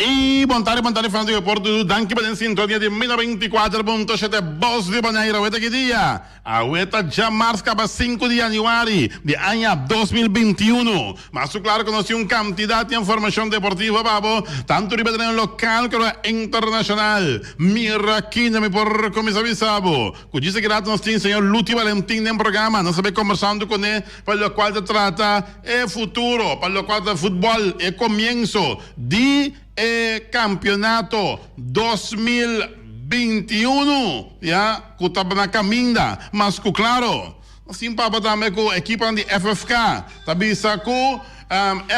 Ey, bon tardi, bon tardi fanático deportivo. Danki pa den sintonia di Mega 24.7 Bos di Bonaire. Aweta ki dia? Aweta djamars kaba 5 di januari di aña 2021. Mas su claro ku nos tin un cantidad di informacion deportivo pa bo, tanto riba tereno local como internacional. Mira kina mi por cuminsa bisa bo. Ku djis aki rato nos tin señor Luti Valentin den programa. Nos ta bay conversando cune pa locual ta trata e futuro, pa locual ta futbol, e comienso di e campeonato 2021, ya, cu ta na caminda. Mas cu claro, nos tin papia tambe cu ekiponan di FFK ta bisa cu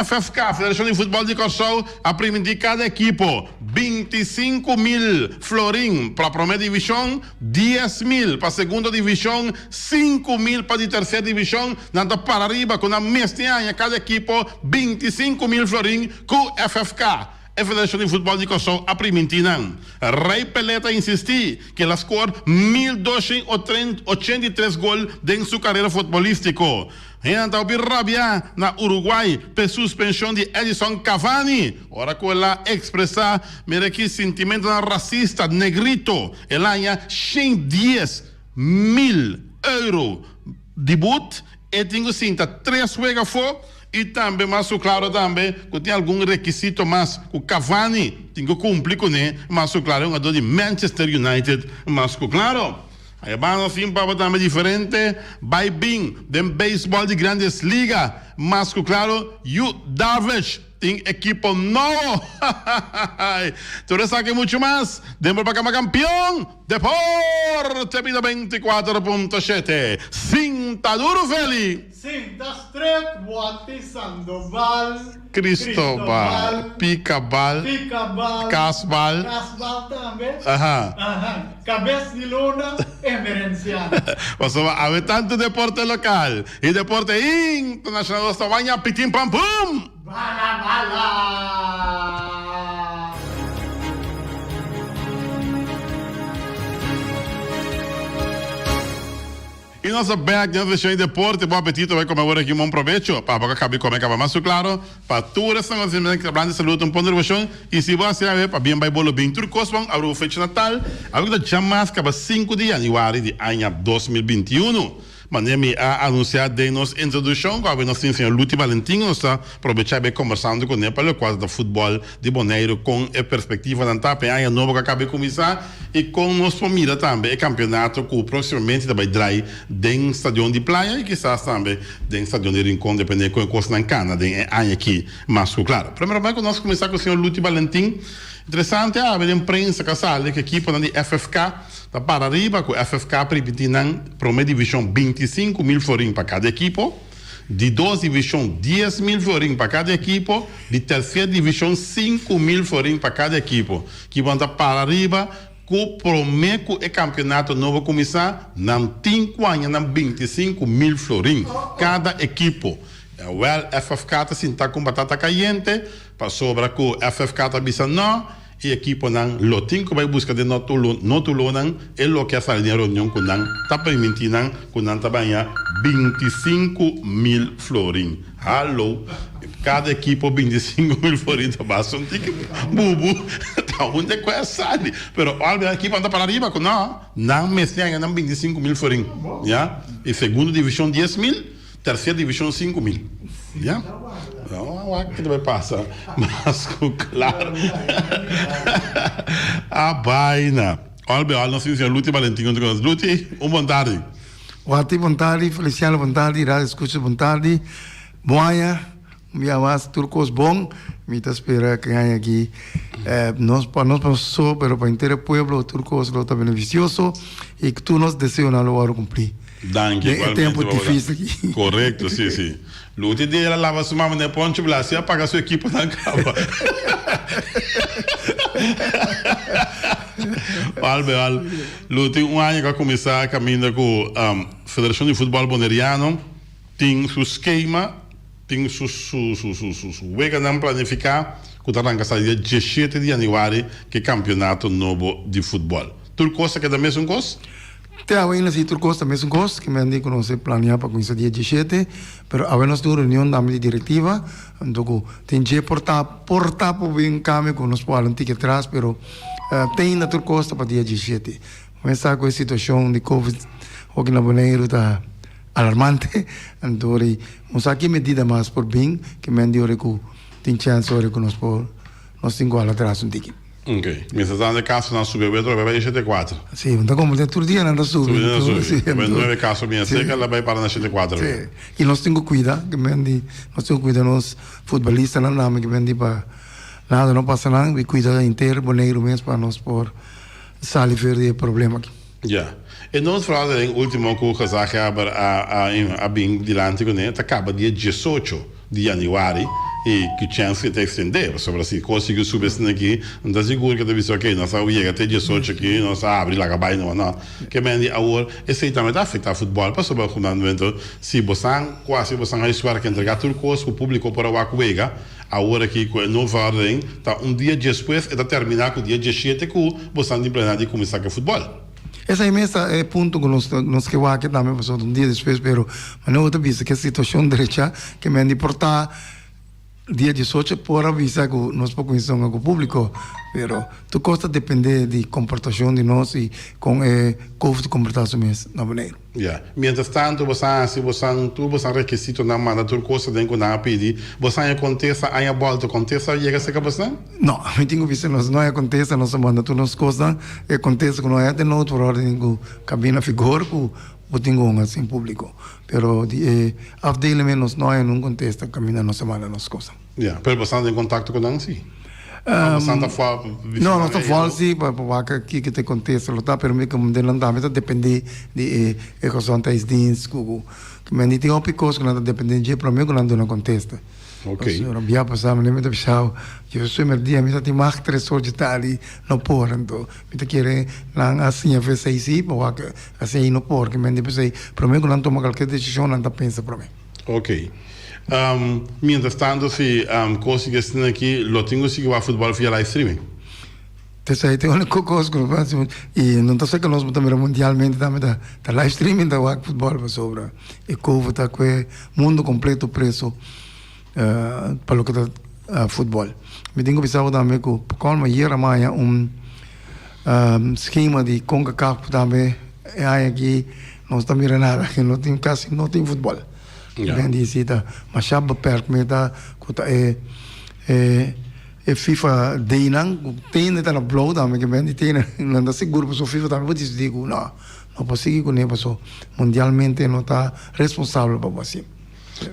FFK, Federashon di Futbòl di Kòrsou, a primintí kada ekipo 25 mil florin pa promé divishon, 10 mil pa segundo divishon, 5 mil pa di terser divishon. Nan ta para riba ku nan mester haña kada ekipo 25 mil florin ku FFK, e Federashon di Futbòl di Kòrsou, a primintí nan. Rei Pelé ta insistí ku el a skor 1283 gol den su karera futbolístiko. Hende ta hopi rabia na Uruguay p'e suspenshon di Edison Cavani ora ku el a ekspresá mira ki sintimentonan rasista, negrito. El a haña 110 mil euro di but, e tin ku sinta tres wega afó i tambe mas ku klaro tambe ku tin algun rekisito mas ku Cavani tin ku kumpli kuné, mas ku klaro e hungadó di Manchester United mas ku klaro. Ahí banda sin papa tambe diferente bai bin den beisbòl di Grandes Liga. Mas ku klaro Yu Darvish tin ekipo nobo. Tur esaki muchu mas den Propaganda Kampion Deporte Bida 24.7. Sinta duru Feli! Sinta stret Wati Sandoval. Cristobal, Picabal, Picabal, Casbal. Casbal tambe. Aha. Aha. Cabes di luna, Emerenciano. Pasobra awe tantu deporte local y deporte internacional nos ta baña pitin pam pum! Bala bala! Y nos ta bek den nos sesión di deporte. Bon apetito, bai come awor aki un bon probecho. Pa bo ka cabi come caba mas su claro. Pa tur esnan cu ta hablando di salud un pon di revolucion. Y si bo haci awe pa bien bai bolo bin tur cos bon awe bo fecha natal. Awe cu ta djamas caba 5 di januari di aña 2021. Manera mi a anuncia den nos introduccion cu awe nos tin señor Luti Valentin nos ta probecha bay conversando cu ne pa locual ta futbol di Boneiru con e perspectivanan ta pa e aña nobo cu a caba di cuminsa y con nos por mira tambe e campeonato cu proximamente ta bay drai den Stadion di Playa y kisas tambe den Stadion di Rincon depende con e cosnan cana den e aña aki mas cu claro. Primero bay cu nos cuminsa cu señor Luti Valentin. Interesante awe den prensa cu a sali cu ekiponan di FFK Ta para riba ku FFK primiti nan prome divishon 25 mil florin pa kada ekipo, di dos divishon 10 mil florin pa kada ekipo, di terser divishon 5 mil florin pa kada ekipo. Kibo nan ta para riba ku prome ku e kampionato nobo kuminsá nan tin ku haña nan 25 mil florin kada ekipo. Wèl FFK ta sinta ku batata kayente pasobra ku FFK ta bisa nò. E ekiponan lo tin ku bai buska den nótulonan e loke a sali den reunion ku nan ta permití nan ku nan ta baña 25 mil florin. Hallo! Kada ekipo 25 mil florin ta basta un tiki bubu. Ta unda ku a sali? Pero ora ekiponan ta para riba ku no, nan mester haña nan 25 mil florin. Ya. E segundo divishon 10 mil. Tercer division 5 mil. Ya? No, wak ke ta bai pasa. Mas ku klaar. A baina. Al bij al nos tin señor Luti Valentin kontra nos. Luti, un bon tardi. Wati bon tardi, Feliciano bon tardi, Radio Escucha bon tardi. Bon aña, un bia mas tur kos bon. Mi ta spera ku e aña aki eh, nos pa nos pa so, pero pa henter e pueblo tur kos lo ta beneficioso i ku tur nos deseonan lo wòrdu kumplí. Danki Den e igualmente tempu Bogotá. difícil aki. Korekto, si, si. Luti di el a laba su mama den Poncho Blas i a paga su ekiponan kaba. Wal be wal. Luti un aña ku a kuminsá kaminda ku Federashon di Futbòl Boneriano tin su skema, tin su su su su su su weganan planifiká ku ta ranka sa dia 17 di yanüari ku e kampionato nobo di futbòl. Tur kos a keda mesun kos? Te awe ainda si tur kos ta mesun kos, ke men di ku nos e planea pa kuminsá dia diesshete, pero awe nos tin un reunion tambe di direktiva, anto ku tin dje por ta por ta por bin kambio ku nos por hala un tiki atras, pero te ainda tur kos ta pa dia diesshete. Men sa ku e situashon di covid hopi na Boneiru ta alarmante, anto ora un sa ki medida mas por bin, ke men di ora ku tin chèns ora ku nos por nos tin ku hala atras un tiki. Ok, mientras tanto e kasonan subi awe atrobe bai shete kuater. Si, bo ta komprende tur dia nan ta subi. Tur dia nan ta subi. Bai nuebe kaso bini aserka la bai para na shete kuater awe. Si, i nos tin ku kuida, ke men di nos tin ku kuida nos futbolistanan tambe ke men di pa nada no pasa nan, i kuida henter Boneiru mes pa nos por sali for di e problema aki. Ya. E noodverordening ultimo ku gezaghebber a a bin dilanti kuné ta kaba dia diesocho di yanüari i ku chèns ku e ta ekstendé pasobra si kos sigui subi asina aki no ta sigur ku e ta bisa oke nos a yega te diesocho aki nos a habri laga bai no no. Ke men di awor esei tambe ta afektá futbòl pasobra ku nan momento si bosan kuasi bosan huiswerk entregá tur kos ku públiko por a wak wega awor aki ku e noodverordening ta un dia despues e ta terminá ku dia diesshete ku bosan tin planeá di kuminsá ku e futbòl. Esei mes ta e punto ku nos nos ke wak tambe pasobra un dia despues pero manera bo ta bisa ku e situashon drecha ke men di por ta dia diesocho por a bisa ku nos por kuminsá hunga ku públiko pero tur kos ta depende di komportashon di nos i kon e covid komportá su mes na Boneiru. Ya. Mientras tanto bo sa hasi bosan tur bosan rekisitonan manda tur kos aden ku nan a pidi. Bosan a kontesta aña bòlta kontesta a yega serka bosan? No, mi tin ku bisa nos no a kontesta, nos a manda tur nos kosnan. E kontesta ku no a den noodverordening ku kabina figor ku bo tin ku hunga sin públiko. Pero di e afdeling mes nos no a haña nun kontesta kaminda nos a manda nos kosnan. Ya, pero bosan den kontakto ku nan si? Of bosan ta fo bisa No, nos ta fo si pa wak kiko ta e kontesta lo ta, pero mi komo den nan tambe ta depende di e e gezondheidsdienst ku ku men di tin hopi kos ku nan ta depende dje prome ku nan duna kontesta. Ok. Pasobra bia pasa mi ta bisa yo su merdia mi ta tin mag tres or dje tardi no por anto mi ta kere nan a siña fe esei si pa wak esei no por ke men di p'esei prome ku nan tuma kalker desishon nan ta pensa prome. Ok. Mientras tanto si kos sigui asina aki lo tin ku sigui wak futbòl via live streaming? Esei ta e úniko kos ku nos por hasi i no ta seke nos bo ta mira mundialmente tambe ta ta live streaming ta wak futbòl pasobra e covid ta kue mundu kompleto preso pa loke ta futbòl. Mi tin ku bisa bo tambe ku pa kòlmo ayer a maya un skema di Concacaf ku tambe e aña aki nos ta mira nada no tin kasi no tin futbòl. Den di si ta masha beperk me ta ku ta e e e FIFA day nan ku tene ta na blou tambe ke men di tene nan ta sigur paso FIFA tambe por disidí ku no no por sigui kuné paso mundialmente no ta responsabel pa bo hasi.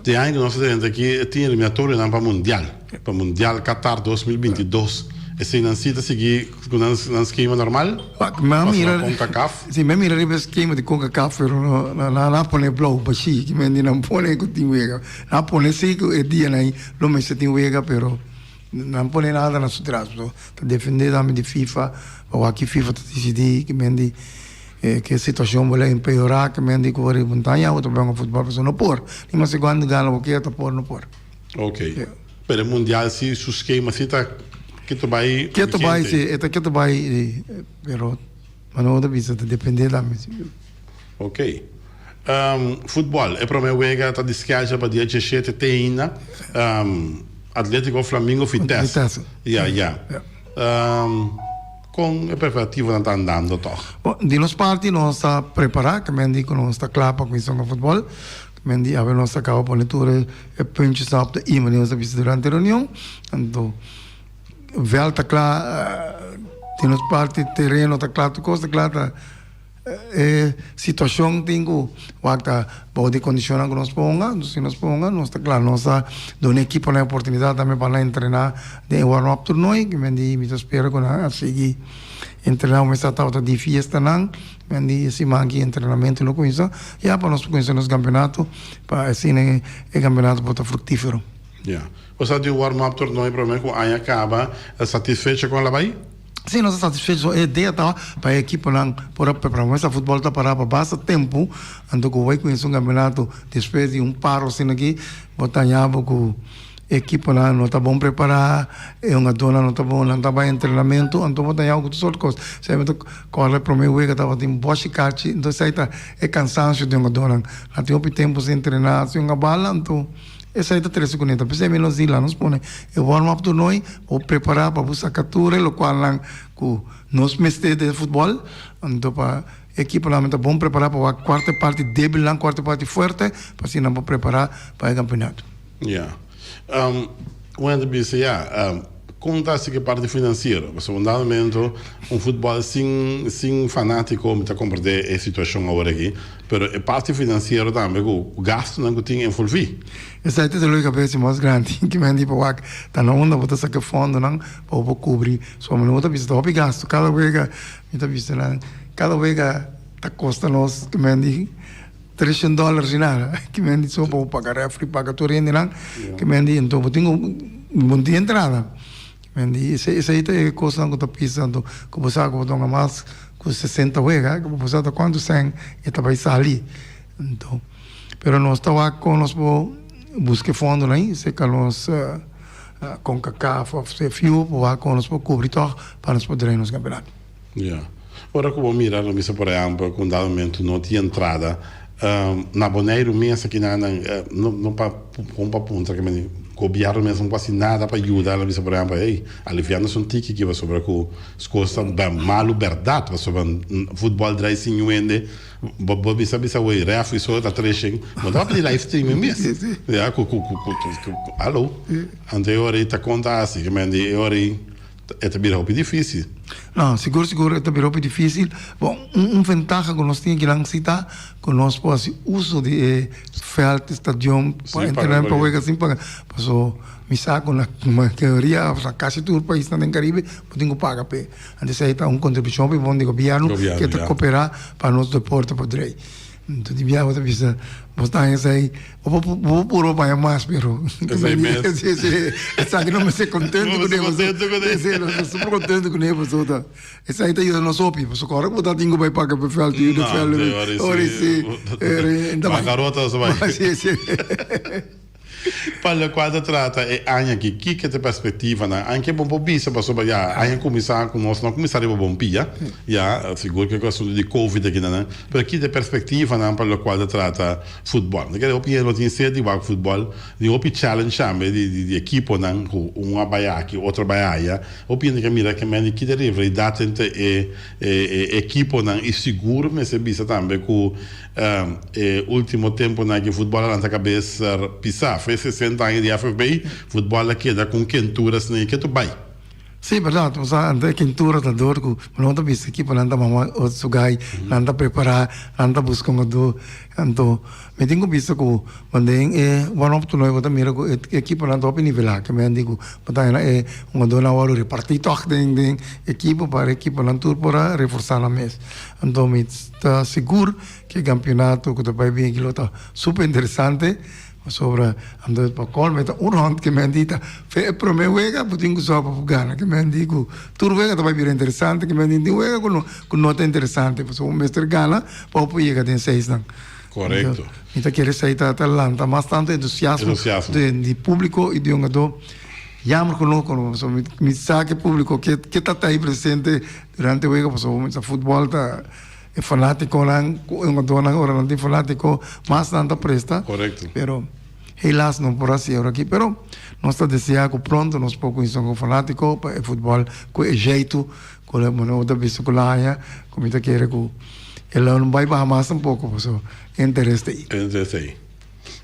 Di aña ku nos ta drenta aki tin eliminatorionan pa mundial, pa mundial Qatar 2022. Eseinan si ta sigui ku nan nan skema normal? Wak, mi a mira, Pasobra Concacaf? si, mi a mira riba e skema di Concacaf, pero no, no, nan a pone blou bashí, ki men di nan pone ku tin wega. Nan a pone si ku e dianan ei lo mester tin wega, pero nan pone nada na su tras. So, ta defende tambe di FIFA, pa wak ki FIFA ta disidí, ki men di ke situashon bo la empeorá, ki men di ku riba un taña bo ta bai hunga futbòl, pasobra no por. Ni mas kuantu gana bo ke, ta por, no por. Ok. Pero e mundial si su skema si ta keto bai Keto bai si, e ta keto bai pero mano ta bisa ta depende tambe si. Ok. Futbol, e prome wega ta di schedule pa dia diesshete te ainda. Atletico Flamingo Vitesse. Vitesse. Ya, ya. Kon e preparativonan ta andando tòg? Bon, di nos parti nos ta prepará, ke men di ku nos ta kla pa kuminsá hunga futbòl. Ke men di awe nos ta kaba pone tur e puntjesnan op de i manera nos ta bisa durante e reunion. Anto vèlt ta kla, di nos parti tereno ta kla, tur kos ta kla. Ta e situashon tin ku wak ta bou di kondishonnan ku nos por hunga. Si nos por hunga nos ta kla. Nos ta duna e ekiponan e oportunidat tambe pa nan entrená den e warm up toernooi. Ke men di mi ta spera ku nan a sigui entrená. Mester tabata di fiestanan. Men di e siman aki entrenamentu lo kuminsá ya pa nos por kuminsá nos kampeonato pa asina e kampeonato por ta fruktífero. Ya. Bo sa di warm up toernooi promé ku aña kaba satisfecho kon la bai? Sí, nos ta satisfecho. E idea ta pa e ekiponan por a prepará. Mester futbòl ta pará pa basta tempu, anto ku bo bai kuminsá un kampeonato despues di un paro asina aki, bo ta haña bo ku. Ekiponan no ta bon prepará, e hungadónan no ta bon, nan ta bai entrenamentu, anto bo ta haña ku tur sort kos. Esei mi ta kòrda e promé wega tabatin bòshi kachi, enton esei ta e kansansio di hungadónan. Nan tin hopi tempu sin entrená, sin hunga bala, anto esei ta trese kuné. Ta p'esei mi nos di lanos pone e warm up tur noi pa bo prepará pa bo saka tur e lokualnan ku nos mester den futbòl, anto pa e ekiponan ta bon prepará pa wak kuarta parti débilnan, kuarta parti fuerte, pa asina nan por prepará pa e kampeonato. Ya. Un hende bisa ya, kon ta hasi ku e parti finansiero? Pasobra un dado momento un futbòl sin sin fanátiko mi ta komprendé e situashon awor aki, pero e parti finansiero tambe ku gastunan ku tin envolví. Esei ta dolor di kabesa mas grandi ki men di pa wak ta na unda bo ta saka e fondonan pa bo por kubri. So mi no ta bisa ta hopi gastu kada wega mi ta bisa nan kada wega ta kosta nos ki men di. Treshen dòler sin nada. Ki men di so bo paga refri, paga tur hendenan. Ki men di enton bo tin ku bo no tin entrada. Ki men di esei esei ta e kosnan ku ta pisa anto ku bo sa ku bo ta hunga mas ku sesenta wega ku bo sa ta kuantu sèn e ta bai sali. Anto pero nos ta wak kon nos por buska e fondonan ei serka nos Concacaf òf CFU por wak kon nos por kubri tòg pa nos por drei nos kampeonato. Ya. Ora ku bo mira, lo bisa por ehèmpel ku un dado momento no tin entrada, na Boneiru mes aki nan nan no no pa kon pa puntra ke meni gobièrnu mes no por hasi nada pa yuda, lo bisa por ehèmpel hey aliviá nos un tiki aki pasobra ku kos ta malu bèrdat pasobra futbòl drai sin yu hende bo bo bisa bisa wey rèfri so ta treshen bo no ta pidi live streaming mes ya ku ku ku alo anto e ora ei ta konta hasi ke meni e ora ei. E ta bira hopi difísil. No, sigur sigur e ta bira hopi difísil. Bon, un un ventaha ku nos tin akinan si ta ku nos por hasi uso di e vèlt, e stadion pa entrená pa wega sin paga. Paso mi sa ku na mayoria òf na kasi tur paisnan den Karibe bo tin ku paga p'e. Anto esei ta un kontribushon hopi bon di gobièrnu ke ta koperá pa nos deporte por drei. Anto di biaha bo ta bisa bo ta haña esei bo por bo por purba paña mas pero Esei mes. Si si esaki no mester contento No kuné mester contento kuné. Si nos ta super contento kuné pasobra ta esei ta yuda nos hopi pasobra ora ku bo ta tin ku bai paka pa vèlt yuda No, vèlt te ora ora si si ora Bankarota nos ta bai. Si si. Pa lokual ta trata e aña aki, kiko ta e perspektivanan? Anke bo por bisa pasobra ya aña kuminsá ku nos no a kuminsá riba bon pia, ya, sigur ku e asuntu di covid aki nan, pero ki ta e perspektivanan pa lokual ta trata futbòl? Mi ta kere hopi hende lo tin sed di wak futbòl, tin hopi challenge tambe di di ekiponan ku un a bai aki, otro a bai aya, hopi hende ke mira ke men di ki ta e rivalidat entre e e ekiponan i sigur mester bisa tambe ku E ultimo temponan aki futbol a lanta kabes pisá. Fe 60 aña di FFB, futbol a keda ku un kentura asina i ketu bai. Sí, bèrdat. Bo sa, anto e kentura ta dor ku bo no ta bisa ekiponan ta mama su gai, nan ta prepará, nan ta buska un otro. Anto mi tin ku bisa ku den e warm-up toernooi bo ta mira ku e ekiponan ta hopi nivelá. Ke men di ku bo ta haña e hungadónan a wòrdu repartí tòg den den ekipo pa e ekiponan tur por a reforsá nan mes. Anto mi ta sigur ku e kampionato ku ta bai bin aki lo ta super interesante pasobra anto pa kolmo e ta un rònt ke men di ta fe e promé wega bo tin ku sòru pa bo gana ke men di ku tur wega ta bai bira interesante ke men di tin wega ku no ku no ta interesante pasobra bo mester gana pa bo por yega den seisnan. Korekto. Mi ta kere esei ta ta lanta mas tantu entusiasmo di públiko i di hungadó. Jammer genoeg pasobra mi sa ku e públiko ke ke ta ta ei presente Durante wega pasobra bo sa futbol ta e fanaticonan cu e hungadornan ora nan tin fanatico mas nan ta presta. Correcto. Pero helaas no por haci ora aki pero nos ta desea cu pronto nos por cuminsa cu fanatico pa e futbol cu e jeito cu bo ta bisto cu la haña cu mi ta kere cu e lo no bay baha mas tampoco pasobra e interes ta ey. E interes ta ey.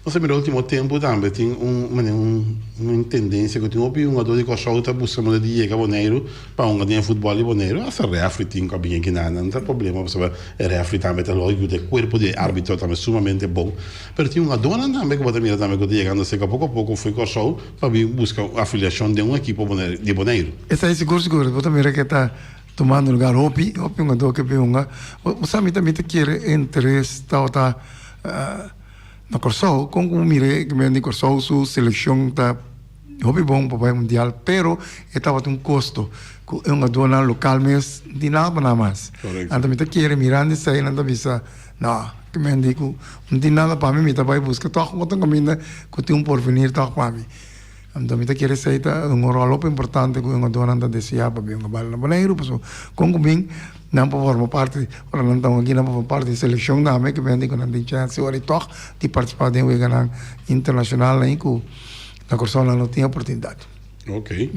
Nos a mira ultimo tempu tambe tin un manera un un tendensia ku tin hopi hungadó di Kòrsou ta buska manera di yega Boneiru pa hunga den e futbòl di Boneiru. Asta rèfri tin ku a bini akinan nan ta problema pasobra e rèfri tambe ta lògico ku e kuerpo di e árbitro tambe sumamente bon. Pero tin hungadónan tambe ku bo ta mira tambe ku ta yegando serka poko a poko fo'i Kòrsou pa bin buska un afiliashon den un ekipo di Boneiru. Esei sigur sigur bo ta mira ke ta tumando lugar hopi hopi hungadó ke bin hunga. Bo sa mi ta mi ta kere interes tabata. Na Kòrsou, kon ku bo mira e ekipo di Kòrsou su selekshon ta hopi bon pa bai mundial, pero e tabata un kosto ku e hungadónan lokal mes no tin nada pa nan mas. Anto mi ta kere mirando esei nan ta bisa, no, ke men di ku no tin nada pa mi, mi ta bai buska tòg otro kaminda ku tin un porvenir tòg pa mi. Anto mi ta kere esei ta un ròl hopi importante ku e hungadónan ta deseá pa bin hunga bala na Boneiru pasobra kon ku bin nan por forma parti ora nan ta hunga aki nan por forma parti di selekshon tambe ke bende ku nan tin chèns ora i tòg di partisipá den weganan internashonal ahí ku na Kòrsou nan no tin oportunidat. Ok.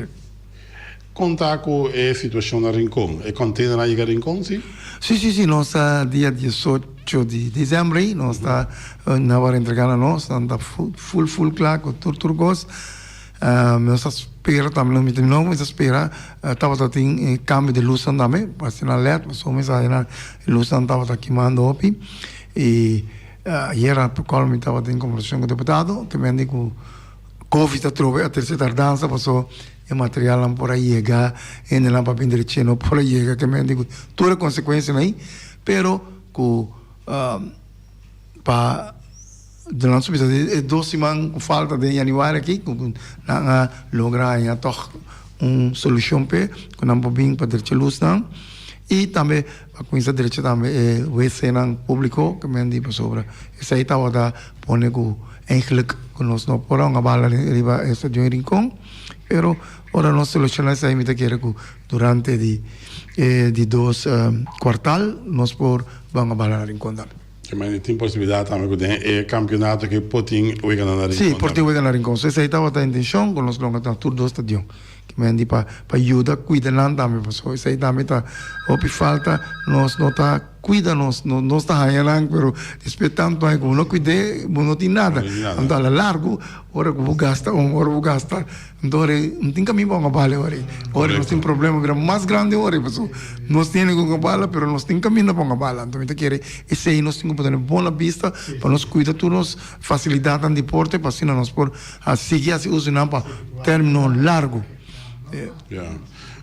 Kon ta ku e situashon na Rincon? E container a yega Rincon, si? Si, si, si. Nos ta dia diesocho di diciembre ei, nos ta nan wòrdu entregá na nos, nan ta full full kla ku tur tur kos. Nos ta spera tambe, nos mi no ta spera tabata tin e kambio di lusnan tambe, pasobra nan lèt, pasobra mi sa e lusnan tabata kimando hopi. I ayera mi tabatin kombersashon ku diputado, te mende ku. Covid ta trobe a trese tardansa paso e materialnan por a yega, hendenan pa bin dreche no por a yega, ke men di ku tur e konsekuensianan ei, pero ku pa nan su bisa e dos siman ku falta den januari aki ku nan a logra haña tòg un solushon p'e ku nan por bin pa drecha lusnan i tambe pa kuminsá drecha tambe e wc-nan públiko ke men di pasobra esei tabata pone ku Eigenlijk ku nos no por a hunga bala riba e stadion Rincon, pero ora nos soluciona esei mi ta kere ku durante di e di dos kwartal nos por bai hunga bala na Rincon tambe. Ke manera tin posibilidat tambe ku den e kampionato aki por tin weganan na Rincon tambe? Si, por tin wega na Rincon. So esei tabata e intencion ku nos lo hunga na tur dos stadion. Ke men di pa pa yuda kuida nan tambe pasobra esei tambe ta hopi falta nos no ta kuida nos nos ta haña nan pero despues tantu aña ku bo no kuid'é bo no tin nada anto a la largu ora ku bo gasta un ora bo gasta anto ora no tin kaminda pa bo bale ora ora nos tin problema bira mas grandi ora pasobra nos tene ku bala pero nos tin kaminda pa bo bala anto mi ta kere esei nos tin ku pone bon na bista pa nos kuida tur nos fasilidatnan di deporte pa asina nos por A sigui hasi uso di nan pa término largu. Ya.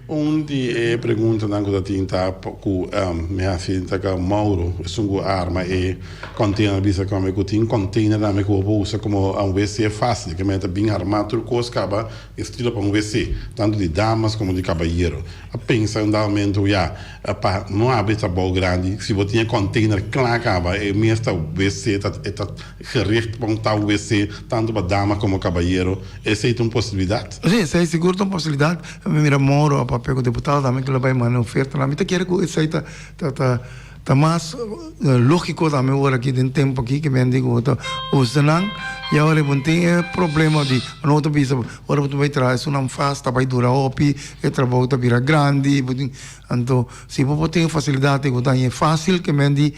Un di e preguntanan ku ta tin ta ku mi hasi ta ka Mauro, esun ku arma e container bisa ku ami ku tin container tambe ku bo por usa komo un wc fásil, ke mester ta bin armá tur kos kaba estilo pa un wc, tantu di damas komo di kabayero. A pensa un dado momento ya pa no habri trabou grandi si bo tin e container kla kaba e mes ta wc ta e ta Gericht pa un tal wc tanto pa dama como cabayero, esey ta un posibilidad? Si, esey sigur ta un posibilidad. Mi mira Moro a papia cu diputado tambe cu lo bay manda oferta nan. Mi ta kere cu esey ta ta ta ta mas logico tambe ora aki den tempo aki ke men di cu bo ta usa nan y awor bo no tin e problema di bo no ta bisa ora bo ta bay traha esunnan fast ta bay dura hopi e trabou ta bira grandi bo tin anto si bo por tin e facilidad bo ta haña facil ke men di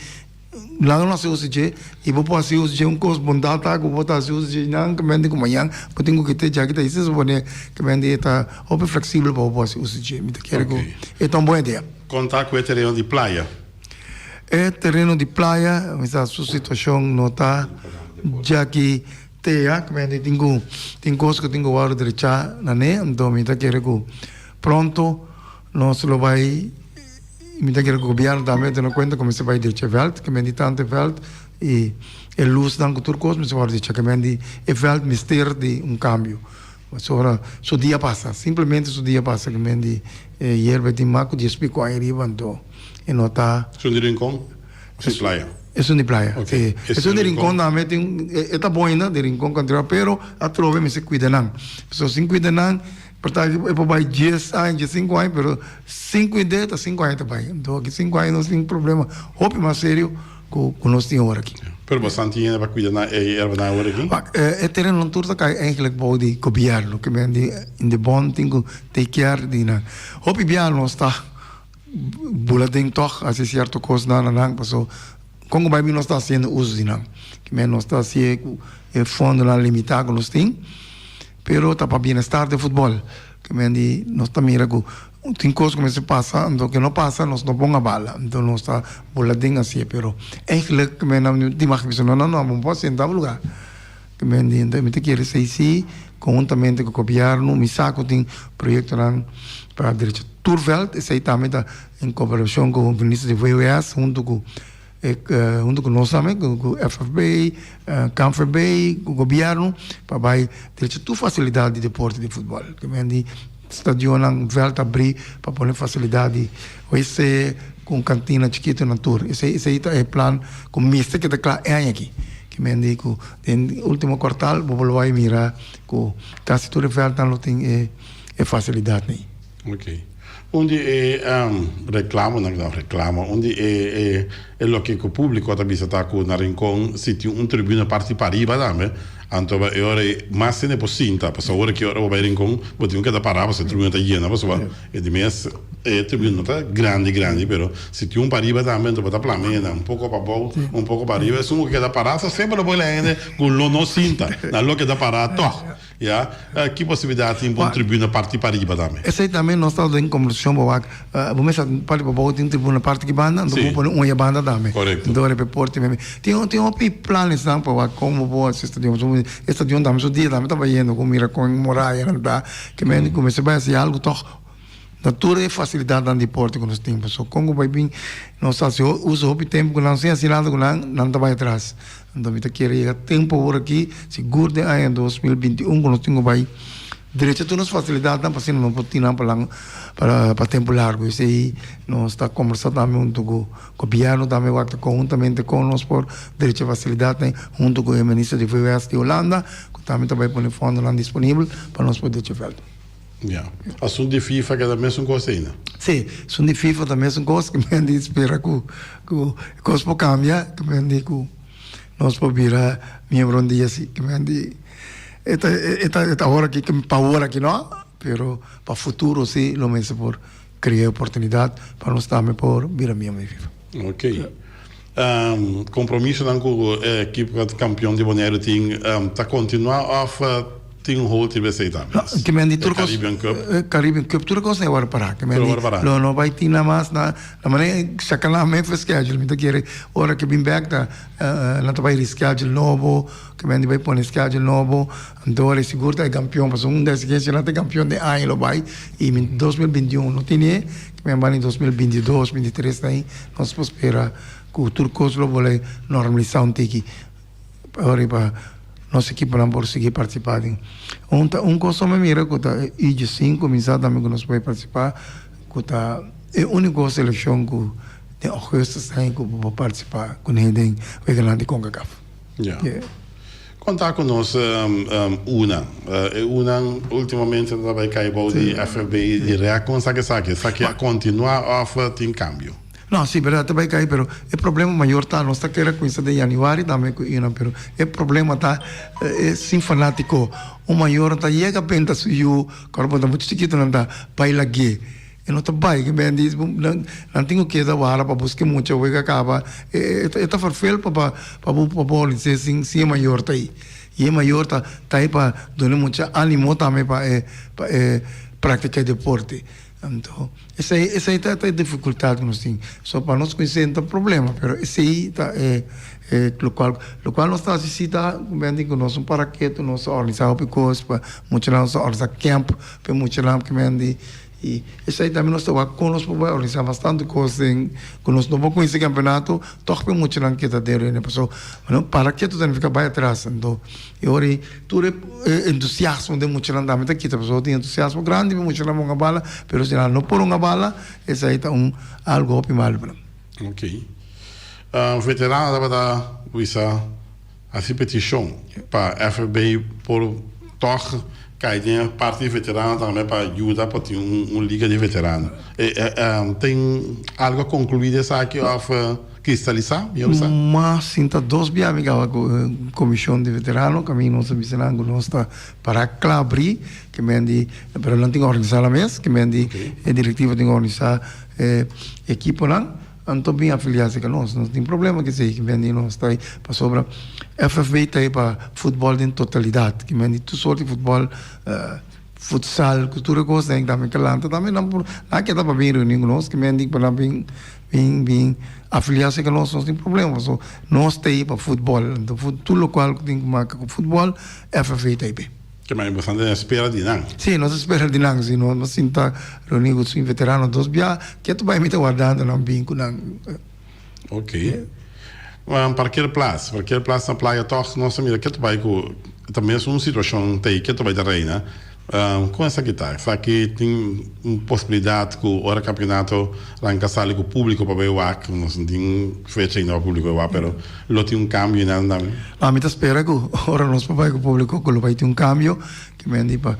Nan no hasi uso dje, i bo por hasi uso dje un kos bondat ta ku bo ta hasi uso dje nan kemente ku mañan bo tin ku kite djaki ta hisi supone kemente e ta hopi fleksibel pa bo por hasi uso dje. Mi ta kere ku e ta un bon idea. Kon ta ku e tereno di playa? E tereno di playa mi sa su situashon no ta djaki tea kemente tin ku tin kos ku tin ku wòrdu drechá na ne anto mi ta kere ku pronto nos lo bai. Mi ta kere ku gobièrnu tambe tene kuenta ku mester bai drecha e vèlt, ke men di tantu e vèlt i e lusnan ku tur kos mester wòrdu drecha, ke men di e vèlt mester di un kambio. Pasobra su dia pasa, simplemente su dia pasa ke men di e yerba tin mas ku dies piko aña riba anto e no ta. Esun di Rincon of di playa? Esun di playa, si. Esun di Rincon tambe tin, e ta bon ainda di Rincon Country Club, pero atrobe mester kuida nan. Pasobra sin kuida nan. Por ta e por bai dies aña, diesinku aña, pero sinku idea ta sinku aña ta bai. Anto aki sinku aña nos tin problema hopi mas serio ku ku nos tin awor aki. Pero boso tin hende pa kuida nan e yerbanan awor aki? Wak, e terenonan tur ta kai eigenlijk bou di gobièrnu, ke men di Indebon tin ku take care di nan. Hopi bia nos ta bula den tòg hasi sierto kosnan na nan paso kon ku bai bin nos ta hasiendo uso di nan. Ke men nos ta hasié ku e fondonan limitá ku nos tin. Pero ta pa bienestar di futbol. Ke men di nos ta mira ku tin kos ku mester pasa, anto ke no pasa nos no pon a bala. Anto nos ta bula den asie. Pero eigenlijk ke men nan tin mag bisa no no no bo no por senta bo lugar. Ke men di mi ta kere esei si konhuntamente ku gobièrnu mi sa ku tin proyektonan pa drecha tur vèlt. Esei tambe ta en koperashon ku minister di VWS huntu ku. Hunto ku nos tambe, ku FFB, KNVB, ku gobièrnu pa bai drecha tur fasilidat di deporte di futbòl. Ke men di stadionnan, vèlt abrí pa pone fasilidat di wc ku un kantina chikitu nan tur. Esei esei ta e plan ku mester keda kla e aña aki. Ke men di ku den ultimo kwartal bo por lo bai mira ku kasi tur e vèltnan lo tin e e fasilidatnan ei. Ok. Un di e reklamonan, no reklamo, un di e e e loke ku públiko ta bisa ta ku na Rincon si tin un tribuna parti pariba tambe, anto e ora ei mas hende por sinta, pasobra ora ki ora bo bai Rincon bo tin ku keda pará pasobra e tribuna ta yena pasobra e di mes e tribuna no ta grandi grandi pero si tin un pariba tambe anto bo ta plama hende un poko pabou un poko pariba esun ku keda pará so semper lo por lei hende ku lo no sinta nan lo keda pará tòg. Ya, ki posibilidat tin pa un tribuna parti pariba tambe? Esei tambe nos ta den kombersashon pa wak. Bo mester parti pabou tin tribuna parti ki banda, anto bo pone un e banda tambe. Korekto. Anto riba e porte meme. Tin tin hopi planesnan pa wak kon bo por hasi e stadion. Pasobra e stadion tambe su dia tambe ta bayendo ku mira kon e murayanan ta. Ke men ku mester bai hasi algu tòg na tur e fasilidatnan di porte ku nos tin. Pasobra kon ku bai bin nos ta hasi uso hopi tempu ku nan sin hasi nada ku nan, nan ta bai atras. Anto mi ta kere yega tempu awor aki, sigur den aña 2021 ku nos tin ku bai drecha tur nos fasilidatnan pa asina nos por tin nan pa lan pa tempu largu. Esei nos ta kombersá tambe huntu ku gobièrnu tambe wak ta konhuntamente kon nos por drecha fasilidatnan huntu ku e minister di VWS di Hulanda ku tambe ta bai pone fondonan disponibel pa nos por drecha vèlt. Ya. Asuntu di FIFA keda mesun kos ainda? Sí, asuntu di FIFA ta mesun kos ku men di spera ku ku e kos por kambia, ku men di ku nos por bira miembro un dia si. Ku men di e ta e ta e ta ora aki pa ora aki no, pero pa futuro si lo mester por krea oportunidat pa nos tambe por bira miembro di FIFA. Ok. Compromisonan cu e ekipo campeon di Boneiru tin ta continua of tin un hold riba esey tambe? No, ke men di tur cos. Caribbean Cup. Caribbean Cup tur cos na e worde para. Ke men di lo no bay tin na mas na na manera saca nan mes for schedule mi ta kere ora ke bin bek ta nan ta bay reschedule nobo ke men di bay pone schedule nobo anto ora sigur ta e campeon pasobra un des exigencia nan ta e campeon den aña lo bay y 2021 no tene. Men bani 2022, 23 ta ahi, nos por spera ku tur kos lo bolbe normalisá un tiki ora pa nos ekiponan por sigui partisipá den. Un ta un kos mi mira ku ta e U diesinku kuminsá tambe ku nos por partisipá ku ta e úniko selekshon ku den ougùstus ta ahi ku bo por partisipá kuné den weganan di Concacaf. Ya. Kon ta ku nos unan? E unan ultimamente ta bai kai bou di FFB di rek. Kon sa ku esaki? Esaki a kontinuá òf tin kambio? No, si, bèrdat ta bai kai, pero e problema mayor ta nos ta kere kuminsá den yanüari tambe ku unan, pero e problema ta e sin fanátiko. Un mayor no ta yega benta su yu, kòrda bo ta muchu chikitu nan ta bai lag'é. E no ta bai ki men di nan nan tin ku keda wara pa buska e mucha wega kaba e e ta ferfel pa pa pa bo pa bo organis'é sin sin e mayor ta ei i e mayor ta ta ei pa duna e mucha animo tambe pa e pa e praktika e deporte anto esei esei ta ta e difikultat ku nos tin so pa nos kumins'é no ta problema pero esei ta e e lokual lokual nos ta hasi si ta ku men di ku nos un para ketu nos ta organisá hopi kos pa muchanan nos ta organisá kèmp pa e muchanan ku men di I esei tambe nos ta wak kon nos por bai organisá mas tantu kos den ku nos no por kuminsá e kampeonato tòg pa e muchanan keda den rene paso no para ketu ta nifiká bai atras anto e ora ei tur e entusiasmo den muchanan tambe ta kita pasobra tin entusiasmo grandi pa e muchanan por hunga bala pero si nan no por hunga bala esei ta un algu hopi malu pa nan. Ok. Veterano tabata bisa. Hasi petishon pa FFB por tòg kai den e parti di veterano tambe pa yuda pa tin un liga di veterano. Tin algu a konkluí di esaki òf kristalisá, mihor bisa? Mas sinta dos bia mi kaba ku komishon di veterano kaminda nos a bisa nan ku nos ta para kla abrí ke men di pero nan tin ku organisá nan mes ke men di e direktiva tin ku organisá e ekiponan. Anto bin afiliá serka nos, nos tin problema ku esei, kimen di nos ta ei pasobra FFB ta ei pa futbòl den totalidat, kimen di tur sort di futbòl, futsal ku tur e kosnan ei tambe kalanta tambe nan por nan a keda pa bin reuní ku nos kimen di pa nan bin bin bin afiliá serka nos, nos tin problema pasobra nos ta ei pa futbòl, anto tur lokual ku tin ku maka ku futbòl FFB ta ei p'e. Ke mas importante nos spera di nan. Sí, nos a spera di nan. Si nos sinta reuní ku su veterano dos bia, ke ta bai mi ta wardando nan bin ku nan. Ok. Parkeerplaats. Parkeerplaats na playa tòg nos a mira ke ta bai ku ta mesun situashon ta ei ke ta bai ta reina. Kon esaki ta? Esaki tin un posibilidat ku ora kampionato ranka sali ku públiko pa bai wak, nos no tin fecha ainda pa públiko bai wak, pero lo tin un kambio einan tambe? Ami ta spera ku ora nos por bai ku públiko ku lo bai tin un kambio, ke men di pa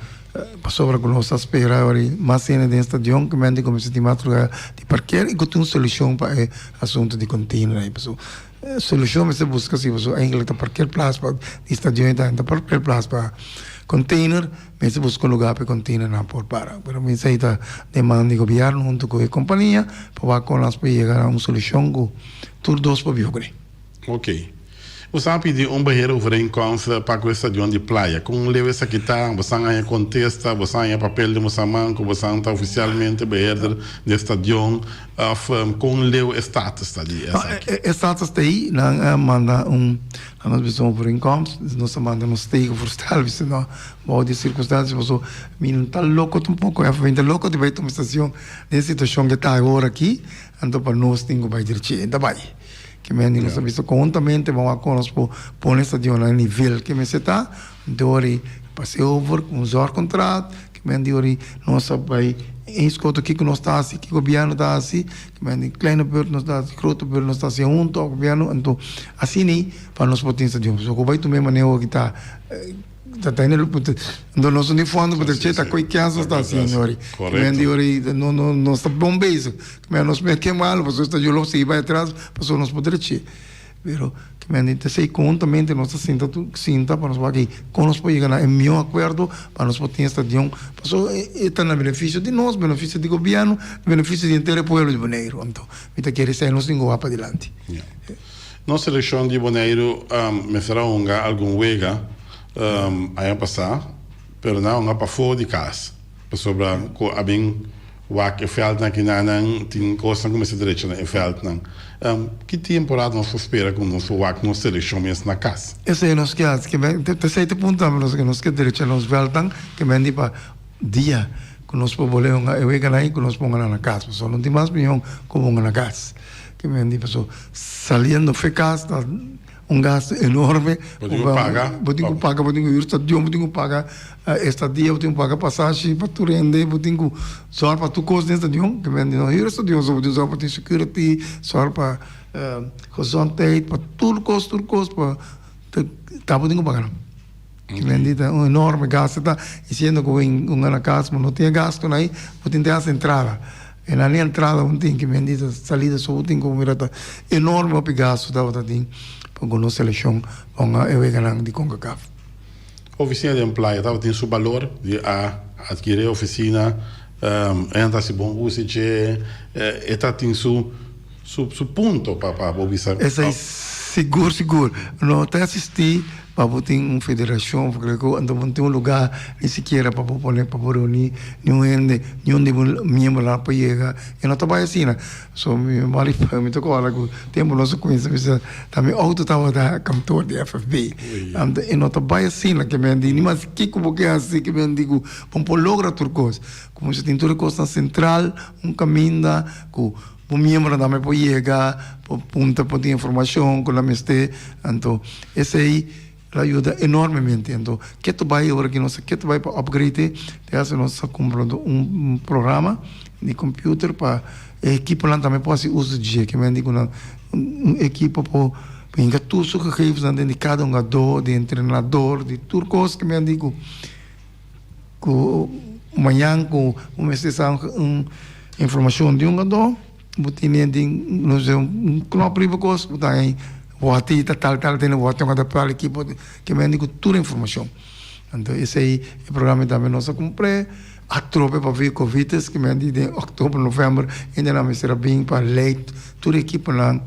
pasobra ku nos ta spera ora mas hende den stadion, ke men di ku mester tin mas lugar di parker i ku tin un solushon pa e asuntu di container ei. Pasobra Solucion mester busca si pasobra eigenlijk ta parkeerplaats pa di stadion e ta ta parkeerplaats pa container mester busca un lugar pa e containernan por para pero mi esey ta den man di gobierno hunto cu e compania pa wak con las por yega na un solucion cu tur dos por biba cune. Ok. Bo sa pidi un beheerovereenkomst pa cu e stadion di Playa. Con leu esaki ta? Bo san haña contesta? Bo san haña papel den bo san man cu bo san ta oficialmente beheerder di e stadion? Of kon leu e status ta di esaki? E status ta ei, nan a manda un, nan nos bisa un overeenkomst, dus nos a manda nos tegenvoorstel, bisa no, bou di circunstancia paso mi no ta loko tampoco, FB no ta loko di bai tuma estacion den e situacion ke ta awor aki, anto pa nos tin ku bai dirchi, e ta bai. Ke men di nos a bisa conhuntamente bo a konos por pone stadion na e nivel ke mester ta, dor di pase over ku un zorgcontract, ke men di ori nos a bai inscoto kiko nos ta hasi, kiko gobièrnu ta hasi, ke men di kleine beurt nos ta hasi, grote beurt nos ta hasi hunto ku gobièrnu, anto asina ei pa nos por tin stadion. Pasobra ku bai tuma e maneho aki ta ta ta hende anto nos no tin fondo pa ta che ta koe kens nos ta hasiendo ori. Ke men di ori no no nos ta bon bezig. Ke men nos mester malo pasobra stadion lo sigui bai atras pasobra nos por drechi. Pero ke men di ta esei konhuntamente nos ta sinta tur sinta pa nos wak ei kon nos por yega na e mihó akuerdo pa nos por tin e stadion pasobra e ta na benefisio di nos, benefisio di gobièrnu, benefisio di henter e pueblo di Boneiru. Anto mi ta kere esei nos tin ku wak padilanti. Nos selekshon di Boneiru mester a hunga algun wega aña pasá pero nan a hunga pafó di kas pasobra ku a bin Wak e veldnan kinanan tin kosnan ku mester drecha na e veldnan. Ki temporada nos por spera ku nos por wak nos selekshon mes na kas? Esei nos ke hasi, ke men, p'esei ta punta nos ke nos ke drecha nos veldnan, ke men di pa dia ku nos por bolbe hunga e weganan ei ku nos por hunga nan na kas, pasobra no tin mas mihó ku hunga na kas. Ke men di pasobra saliendo fe kas ta un gasto enorme. Bo tin ku paga. Bo tin ku paga, bo tin ku hür stadion, bo tin ku paga estadia, bo tin ku paga pasashi pa tur hende, bo tin ku sòru pa tur kos den stadion. Ke men di no hür stadion so, bo tin sòru pa tin security, sòru pa gezondheid, pa tur kos, tur kos pa ta bo tin ku paga nan. Ke men di ta un enorme gasto ta, i siendo ku bo hunga na kas bo no tin e gastonan ei, bo tin te hasta entrada. E nan ni entrada un tin ki men di ta salida so un tin ku mira ta enorme hopi gasto tabata tin pa ku nos selekshon ponga e weganan di Concacaf. Oficina den playa tabatin su balor di a adkiri e oficina e nan ta hasi bon uso di dje e ta tin su su punto pa pa bo bisa. Esei sigur sigur no ta asisti pa bo tin un federashon of kiko ku anto bo no tin un lugá ni sikiera pa bo pone pa bo reuní niun hende niun di bo miembronan por yega e no ta bai asina so mi mari mi ta kòrda ku tempu nos a kuminsá bisa ta mi outo tabata kantor di FFB anto e no ta bai asina ke men di ni mas kiko bo ke hasi ke men di ku bo por logra tur kos ku bo tin tur e kosnan sentral un kaminda ku Bo miembronan tambe por yega, por puntra, por tin informacion cu nan mester. Anto esey lo ayuda enormemente. Anto ke ta bay ora ki nos ke ta bay pa upgrade te hasta nos ta cumprando un programa di computer pa e ekiponan tambe por haci uso di dje. Ke men di cu nan un ekipo por hinca tur su gegevensnan den di cada hungador, di entrenador, di tur cos. Ke men di cu. Ku mañan ku bo mester sa un informashon di un gadó, bo tene den no se un knòp riba kos, bo ta haña wòrti ta tal tal tene wòrti un gadó tal ekipo ke mende ku tur informashon. Anto esei e programa tambe nos a kumpr'é atrobe pabia kovites ke mende den òktober novèmber hendenan mester a bin pa lei tur ekiponan.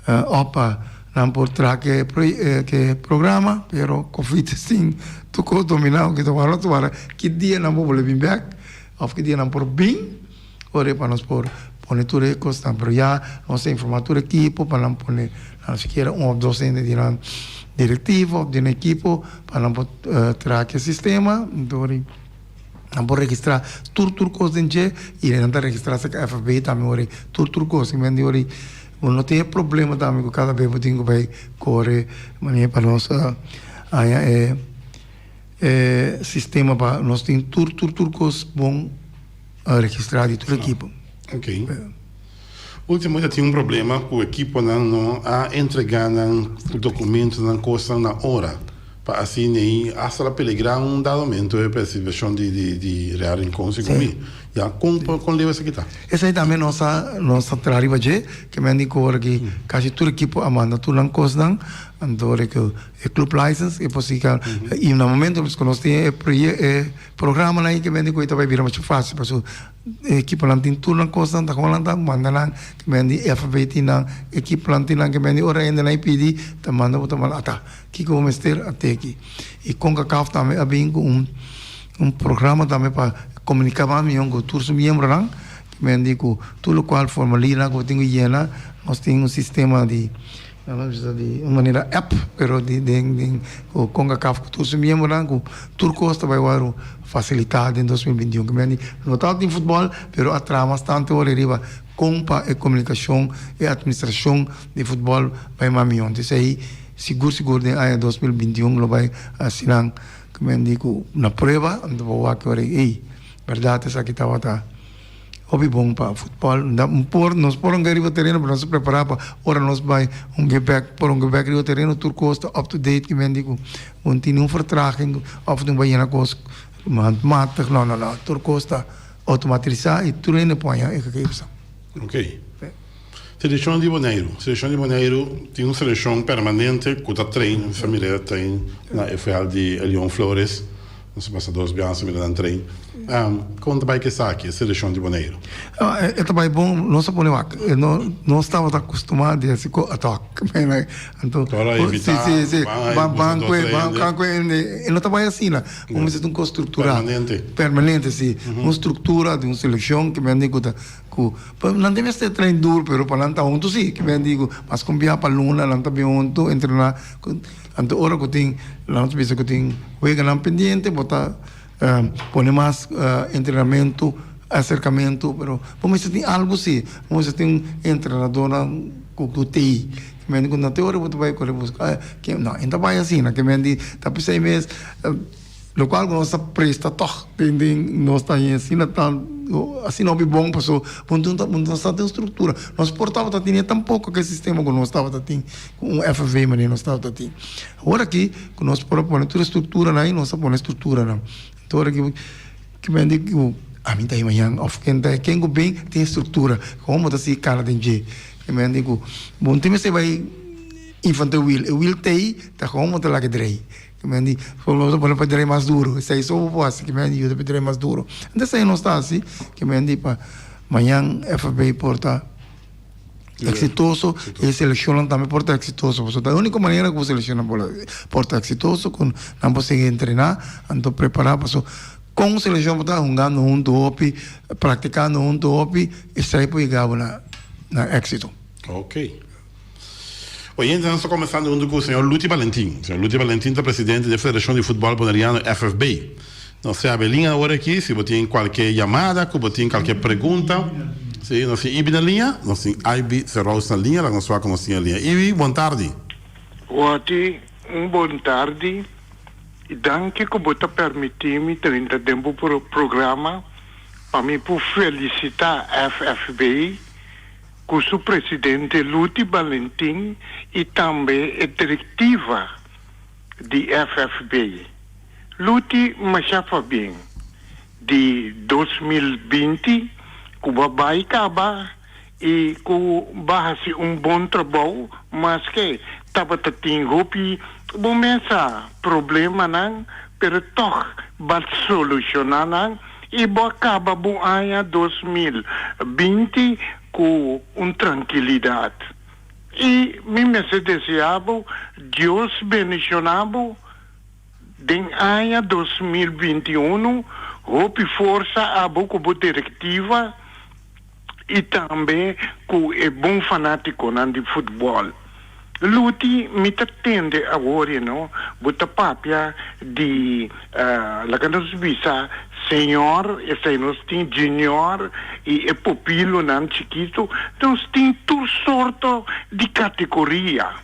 Òf pa nan por traha ke ke programa, pero covid sin tur kos dominá ku ta wara ta wara ki dia nan por bolbe bin bèk òf ki dia nan por bin ora pa nos por pone tur e kosnan. Pero ya nos a informá tur ekipo pa nan pone nan sikiera un òf dos hende di nan direktivo òf di nan ekipo pa nan por traha ke sistema. Nan por registrá tur tur kos den dje i nan ta registrá serka FFB tambe ora tur tur kos. I men di ora bo no tin e problema tambe ku kada bes bo tin ku bai kore manera pa nos haña e. E sistema pa nos tin tur tur tur kos bon registrá di tur ekipo. Ok. Ultimo ta tin un problema ku ekiponan no a entregá nan dokumentonan kosnan na ora pa asina ei hasta la peligrá un dado momento e presentacion di di di Real Rincon segun mi. Ya kon kon leu esaki ta? Esei tambe nos a nos a traha riba dje ke men di ku ora ki kasi tur ekipo a manda tur nan kosnan anto ora ku E club license e por sika y na momento cu nos tin e proye e programanan ahi ke mende cu e ta bay bira mucho facil pasobra e ekiponan tin tur nan cosnan ta con nan ta manda nan ke mende FB tin nan ekiponan tin nan ke mende ora hende nan pidi ta manda bo ta manda ata kiko bo mester a teki y Concacaf tambe a bin cu un un programa tambe pa comunica mas miho cu tur su miembronan ke mende cu tur locual formularionan cu bo tin cu yena nos tin un sistema di. Nan a bisa di un manera app, pero di den den ku Concacaf ku tur su miembronan ku tur kos ta bai wòrdu fasilitá den 2021. Ke men di no tabata tin futbòl, pero a traha mas tantu ora riba kon pa e komunikashon, e atministrashon di futbòl bai mas mihó. Entonces ei sigur sigur den aña 2021 lo bai hasi nan ke men di ku na prueba, anto bo wak e ora ei, ey, bèrdat esaki tabata. Hopi bon pa futbòl. Por nos por hunga riba tereno pero nos ta prepará pa ora nos bai hunga bèk por hunga bèk riba tereno tur kos ta up to date kimen di ku bo no tin niun vertraging òf no bai yena kos handmatig no no no tur kos ta outomatrisá i tur hende por haña e gegevensnan. Ok. Selekshon di Boneiru. Selekshon di Boneiru tin un selekshon permanente ku ta train, mi sa mira e ta train na e vèlt di Leon Flores. Nos a pasa dos biaha mira nan train. Kon ta bai ku esaki, e selekshon di Boneiru? E ta bai bon, nos a pone wak. Nos tabata akustumá di hasi ku atok. Anto, si, si, si, ban, ban kue, ban kue hende. E no ta bai asina. Bo mester ta un kos strukturá. Permanente. Permanente, si. Un struktura di un selekshon ku men di ku ta ku nan ta mester train duru, pero pa nan ta huntu si. Ku men di ku mas ku un biaha pa luna nan ta bin huntu entrená. Anto ora ku tin, laga nos bisa ku tin weganan pendiente, bo ta pone mas entrenamentu, aserkamentu, pero bo mester tin algu si, bo mester tin un entrenadornan ku ku t'ei. Ke mende ku na te ora bo ta bai kore buska, no, e no ta bai asina, ke mende ta p'esei mes. Locual cu nos ta presta toch den den nos ta haña asina tan asina hopi bon paso bo no ta bo no sa den structura. Nos por tabata tene tampoco ke sistema cu nos tabata tin cu un FV manera nos tabata tin. Awor aki cu nos por a pone tur e structuranan ahi nos a pone structuranan. Enton ora ki ki men di cu ami ta mañan of ken ta ken cu bin tin e structura como bo ta sigui cana den dje. Ke men di cu bo no tin mester bay inventa e wiel, e wiel ta ahi ta como bo ta laga drei. Ki men di, Bo ta pone pa drei mas duru. Esei so bo por hasi, ki men di yuda pa drei mas duru. Anto esei nos ta hasi, ki men di pa mañan FB por ta eksitoso i e selekshonnan tambe por ta eksitoso. Pasobra ta e úniko manera ku bo selekshonnan por por ta eksitoso ku nan por sigui entrená, anto prepará pasobra kon selekshon por ta hungando huntu hopi, praktikando huntu hopi, esei por yega bo na na éksito. Oké. Oyente, nos ta comenzando hunto cu señor Luti Valentin. Señor Luti Valentin ta presidente di e Federacion di Futbol Boneriano, FFB. Nos ta habi linea awor aki, si bo tin cualke yamada, cu bo tin cualke pregunta. Si, nos tin Ibi na linea, nos tin Ibi Serous na linea, laga nos wak cu nos tin na linea. Ibi, bon tardi. Wati, un bon tardi y danki cu bo ta permiti mi drenta den bo programa pa mi por felicita FFB ku su presidente Luti Balentin i tambe e direktiva di FFB. Luti masha pabien di 2020 ku bo a bai kaba i ku bo a hasi un bon trabou maske tabata tin hopi bo mes a problemanan pero tog bo a solushona nan i bo a kaba bo aña 2020 ku un trankilidat. I mi mester desea bo Dios bendiciona bo den aña 2021, hopi forsa abo ku bo direktiva i tambe ku e bon fanatikonan di futbòl. Luti, mi ta tende awor you know, bo ta papia di laga nos bisa señor, esei nos tin junior i e pupilonan chikitu, nos tin tur sorto di kategoria.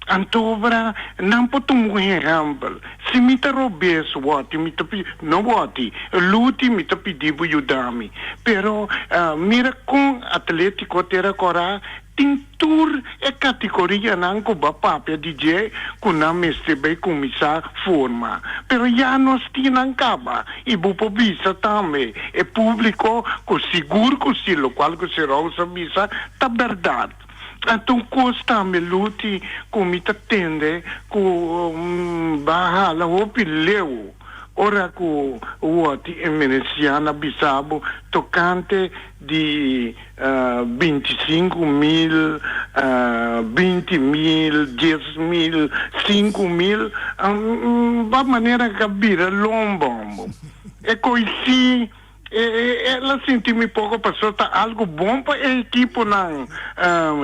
Antobra nan por tuma un ehèmpel. Si mi ta robes wòti mi ta pidi, no wòti, Luti mi ta pidi bo yuda mi. Pero mira kon Atletico Tera Kòrá tin tur e kategorianan ku bo a papia di dje ku nan mester bai kuminsá forma. Pero ya nos tin nan kaba i bo por bisa tambe e públiko ku sigur ku si lokual ku Serous a bisa ta bèrdat. Anto un kos tambe Luti ku mi ta tende ku ba hala hopi leu. Ora ku wòrdi e Meneziana bisa bo tokante di 25 mil, 20 mil, dies mil, sinku mil, ba manera ka bira lombombo. E koi si el a sinti mi poko pasobra ta algu bon pa e ekiponan,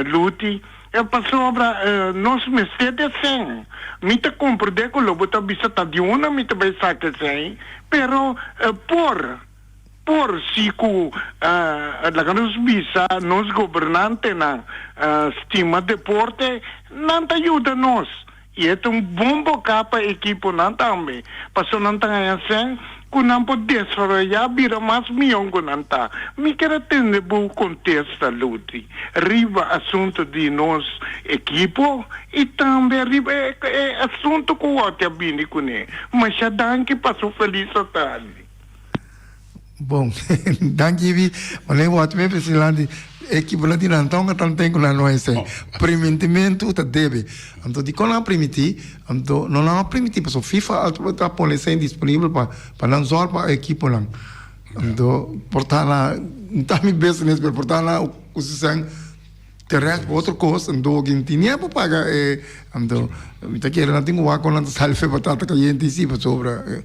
Luti. E pasobra nos mester di esei. Mi ta komprendé ku lo bo ta bisa ta di unda mi ta bai saka esei, pero por, por si ku laga nos bisa nos gobernantenan stima deporte, nan ta yuda nos. I e ta un bon boká pa ekiponan tambe, pasobra nan ta haña sèn ku nan por desaroyá bira mas mihó ku nan ta. Mi kier a tende bo kontesta, Luti, riba asuntu di nos ekipo i tambe riba e asuntu ku wòrdi a bini kuné. Masha danki pa su felis atardi. Bon, danki Ibi. Wanneer wòrdi mi presidente, ekipo nan di nan tonga tan ten ku nan no hesei. Primintimentu ta debe. Anto dikon nan a primintí? Anto no nan a primintí pasobra FIFA a ta pone esei disponibel pa pa nan zòrg pa ekiponan. Anto por ta na, no ta mi business pero por ta na ku su sèn terecht pa otro kos anto kin tin nièn pa paga e anto mi ta kere nan tin ku wak kon nan ta sali fe batata kayente i si pasobra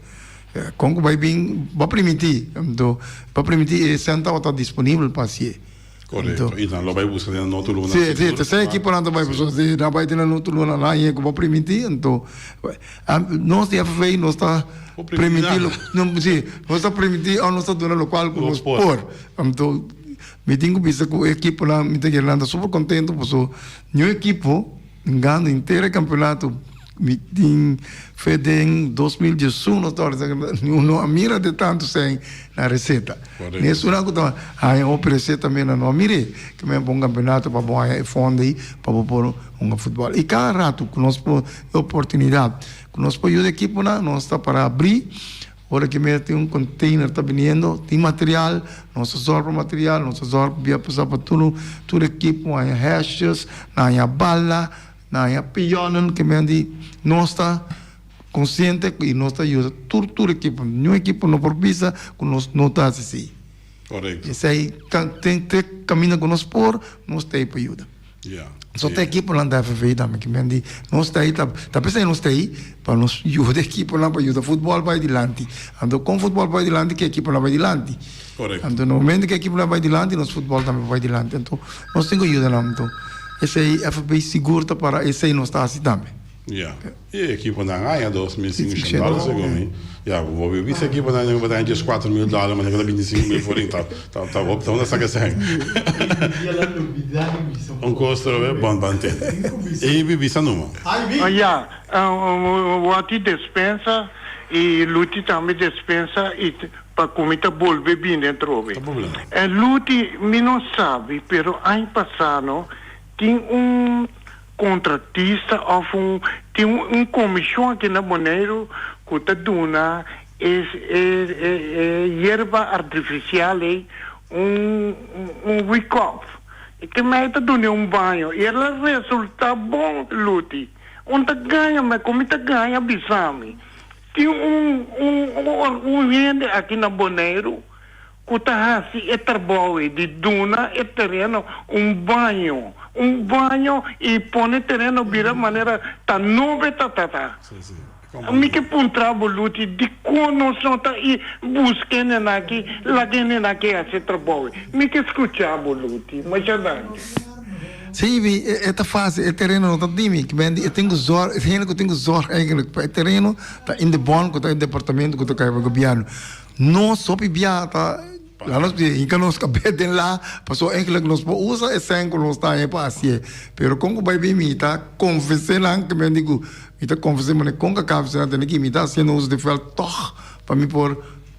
Kon ku bai bin bo a primintí, anto bo a primintí e sèn tabata disponibel pa hasié. Korekto, i nan lo bai buska den nan otro luna. Sí, sí, ta esei ekiponan ta bai pasobra si nan bai den nan otro luna nan haña ku bo a primintí, anto nos di FFA nos ta primintí lo, sí, nos ta primintí òf nos ta duna lokual ku nos por. Anto mi tin ku bisa ku e ekiponan mi ta kere nan ta super kontentu pasobra niun ekipo gana henter e kampeonato. Mi tin fe den 2011 ta ora no a mira de tantu sèn na reseta. Esunnan ku ta haña hopi reseta mi no a mir'é. Ke men pa un kampeonato pa bo haña e fondo ei pa bo por hunga futbòl. I kada ratu ku nos por e oportunidat ku nos por yuda ekiponan nos ta para abrí. Ora ku mi tin un container ta biniendo tin material, nos ta zòrg pa material, nos ta zòrg bia pasa pa tur tur ekipo haña hèsjes, nan haña bala. Na e pionan ke men di nos ta konsiente i nos ta yuda tur tur ekipo. Niun ekipo no por bisa ku nos no ta hasi esei. Korekto. Esei ten te kaminda ku nos por, nos ta ei pa yuda. Ya. So te ekiponan ta FFA tambe ke men di nos ta ei ta ta p'esei nos ta ei pa nos yuda ekiponan pa yuda futbòl bai dilanti. Anto kon futbòl bai dilanti ke ekiponan bai dilanti. Korekto. Anto na momento ku ekiponan bai dilanti nos futbòl tambe bai dilanti. Anto nos tin ku yuda nan. Anto Esei FB sigur ta para esei nos ta hasi tambe. Ya. I e ekiponan haña 2500 dòler segun mi. Ya, bo bo bisa ekiponan nan bo ta haña 14000 dòler, ma nan ta 25000 forin. Ta ta ta hopi ta unda saka esei. Un kos trobe bon pa ntende. I bi bisa numa. Ya, wòrdi despensa i Luti tambe despensa i Pa ku mi ta bolbe bini atrobe. E Luti, mi no sabi, pero aña pasá no tin un kontratista òf un tin un komishon aki na Boneiru ku ta duna e e e yerba artifisial ei un un wikòp. E ke mei ta dun'é un baño i el a resultá bon, Luti. Un ta gaña, ma ku mi ta gaña bisa mi. Tin un un un hende aki na Boneiru ku ta hasi e trabou ei di duna e tereno un baño, un baño i pone tereno bira manera ta nobe ta ta ta. Mi ke puntra bo Luchi dikon nos no ta i buska e nenaki laga e nenaki hasi e trabou ei. Mi ke skucha bo Luchi. Masha danki. Sí, mi, e ta fácil, e tereno no ta di mi, ki men di e tin ku zòrg, e hende ku tin ku zòrg eigenlijk pa e tereno ta in de bòn ku ta e departamento ku ta kai pa gobièrnu. Nos hopi biaha ta. Laat nos bisa hinka nos kabes den la, pasobra eigenlijk nos por usa e sèn ku nos ta haña pa hasié. Pero kon ku bai bin mi ta konvensé nan, ke men di ku mi ta konvensé manera kon ka kabe nan tene ki mi ta hasiendo uso di vèlt tòg pa mi por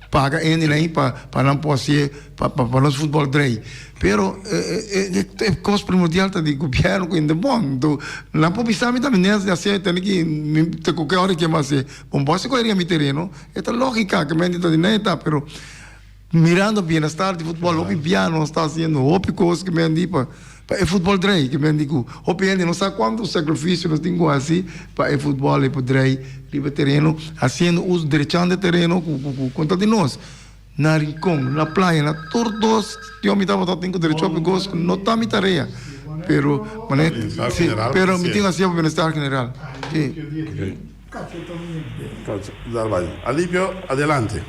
paga hende pa pa nan por hasié pa pa nos futbòl drei. Pero e kos primordial ta di gobièrnu ku hende bon. Anto nan por bisa mi tambe nes di hasié tene ki mi te ku ke ora ke mi hasié. Bon bo hasi ku e mi tereno e ta lógika ke men di ta di nan e ta pero. Mirando bienestar di futbol hopi bia nos ta haciendo hopi cos ke men di pa pa e futbol drei ke men di ku hopi hende no sa cuanto sacrificio nos tin ku haci pa e futbol ei por drei riba tereno haciendo uso derechando e tereno ku ku ku konta di nos na Rincon na Playa na tur dos yo mi tabata tin ku derecha hopi cos ku no ta mi tarea pero mane si pero mi tin ku haci pa bienestar general si. Alipio adelante.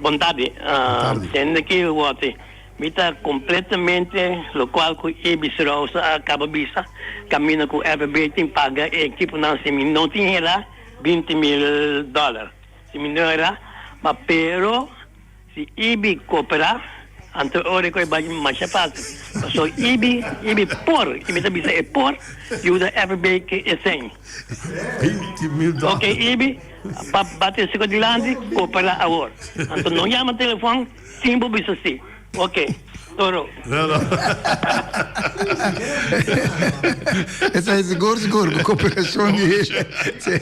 Bon tardi. Tende ki wòrdi. Mi ta kompletamente lokual ku Ibis Rosa a kaba bisa, kaminda ku FB tin paga e ekiponan si mi no tin hera 20 mil dòler. Si mi no hera, ma pero si Ibi koperá, anto e ora ku e bai masha fásil. Pasobra Ibi, Ibi por, i mi ta bisa e por yuda FB ku esei. 20 mil dòler. Ok Ibi. Pa bate siko dilanti, koperá awor. Anto no yama telefòn sin bo bisa sí. Ok, toro. No, no. Esei sigur sigur ku koperashon di sí,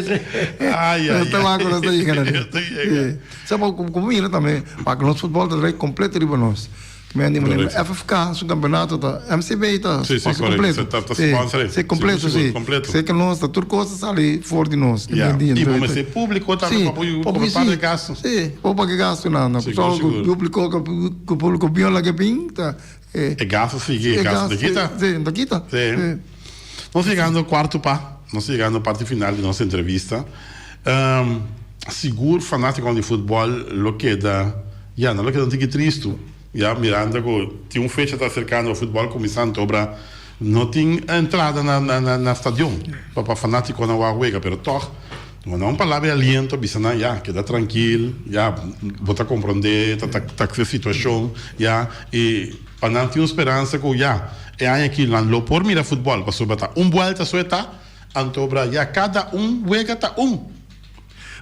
sí. Ai, ai, Nos ta wak ku nos ta yega na Nos ta yega. Sa bo ku mira tambe, wak nos futbòl ta drai kompleto riba nos. Mi a Correcto. FFK su campeonato ta MCB ta Sí, sí, sponsor correcto. completo. Ta, ta Sí, sponsor ahí. sí, completo, Sigur, sigur, sí. completo. Sé que nos ta tur cosa sali for di nos. Ja. Entendí? Y Entonces, bo mester público tambe sí, pa por pa por sí, paga gasto. Sí, pa paga gasto na na. Sigur, Só ku sigur. público ku público biola ke bin ta eh, E gasto sigui, e e gasto gasto, ta kita. Sí, ta kita. Sí. Sí. Nos yegando cuarto pa, nos yegando parti final di nos entrevista. Um, sigur fanátikonan di futbòl lo keda, ya, nan lo keda un tiki tristu. Ya mirando cu tin un fecha ta acercando pa futbol cuminsa anto obra no tin entrada na na stadion pa pa fanaticonan wak wega pero toch no na un palabra di aliento bisa nan ya keda trankil ya bo ta comprende ta ta e situacion ya y pa nan tin un speransa cu ya e aña aki nan lo por mira futbol pasobra ta un buelta so e ta anto obra ya cada un wega ta un.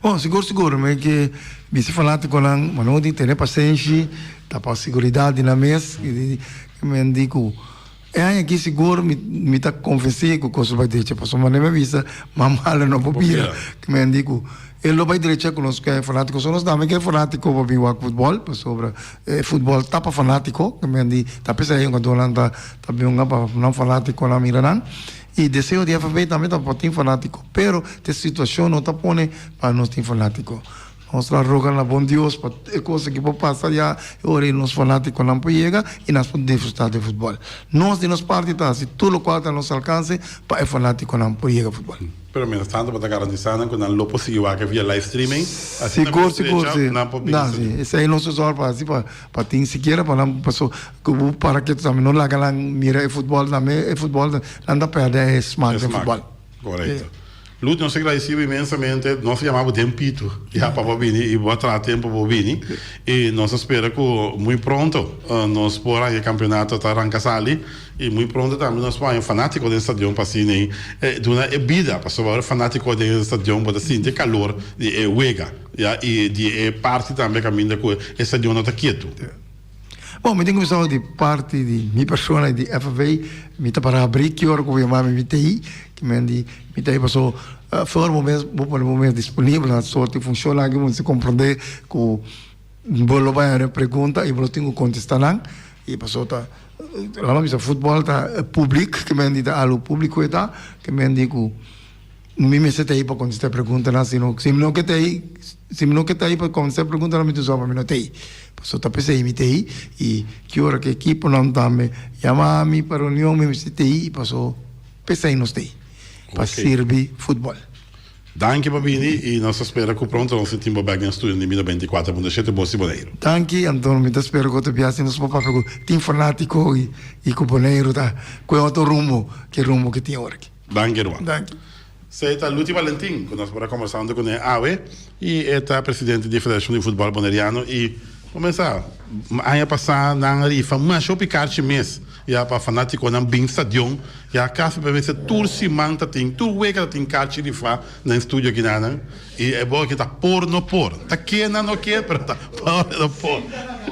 Bon, sigur sigur, mi ke bisa fanátikonan, ma no di tene pasenshi, ta pa siguridat di nan mes, i mi di ku e aña aki sigur mi mi ta konvensí ku kos lo bai drecha, pasobra manera mi a bisa mas malo no por bira, mi di ku e lo bai drecha ku nos ke fanátiko, so nos tambe ke fanátiko pa bin wak futbòl, pasobra e futbòl ta pa fanátiko, mi di ta p'esei e hungadónan ta ta bin hunga pa nan fanátikonan mira nan. Y deseo di FFB tambe ta pa tin fanatico, pero te situacion no ta pone pa nos tin fanatico. Nos ta roga na bon Dios pa e cos aki por pasa ya e ora y nos fanaticonan por yega y nos por disfruta di futbol. Nos di nos parti ta haci tur locual ta nos alcance pa e fanaticonan por yega futbol. Pero mientras tanto bo ta garantisa nan cu nan lo por sigui wak via live streaming, asina Sigur, por sigur, estrecha si. nan por bin Na, studio. si. Esey nos ta zorg pa haci pa Pa tin sikiera pa nan paso ku bo para ketu tambe no laga nan mira e futbòl tambe e futbòl nan ta pèrdè e smak den futbòl. Korekto. Lut nos ta gradisibo inmensamente nos a yama bo den pitu ya pa bo bini i bo a traha tempu pa bo bini i nos ta spera ku muy pronto nos por haña e kampeonato ta ranka sali i muy pronto tambe nos por haña fanátiko den stadion pa asina ei duna e bida pasobra ora fanátiko den stadion bo ta sinti e kalor di e wega. Ya, i di e parti tambe kaminda ku e stadion no ta ketu. Bon, mi tin kuminsá di parti di mi persona i di FFB. Mi ta para habrí ki ora ku bo yama mi, mi ta ei. Ki men di mi ta ei paso for bo mes bo pone bo mes disponibel na sorti funshon aki bo mester komprondé ku bo lo bai haña pregunta i bo lo tin ku kontestá nan. I paso ta laga mi bisa futbòl ta públik, ki men di ta algu públiko e ta, ki men di ku. Mi mester ta ei pa kontestá e preguntanan, si no, si mi no ke ta ei, si mi no ke ta ei pa kontestá e preguntanan mi ta usa pa mi no ta ei. Pasobra ta p'esei mi ta ei i ki ora ku ekiponan tambe yama mi pa reunion mi mester ta ei i paso p'esei nos ta ei, pa sirbi futbòl. Danki pa bini i nos ta spera ku pronto nos ta tin bo bèk den studio di Mira 24.7 Bos di Boneiru. Danki Anton, mi ta spera ku otro biaha si nos por papia ku tin fanátiko i ku Boneiru ta ku e otro rumbo ku e rumbo ku tin ora aki. Danki ruman. Danki. Esei ta Luti Valentin ku nos por a kombersando kuné awe i e ta presidente di Federashon di Futbòl Boneriano i. Kumesa aña pasá nan a rifa masha hopi karchi mes ya pa fanátikonan bin stadion. Ya kasi pa mester tur siman ta tin, tur weka ta tin karchi rifá na e studio akinanan. I e bo aki ta por no por. Ta ke nan no ke pero ta por no por.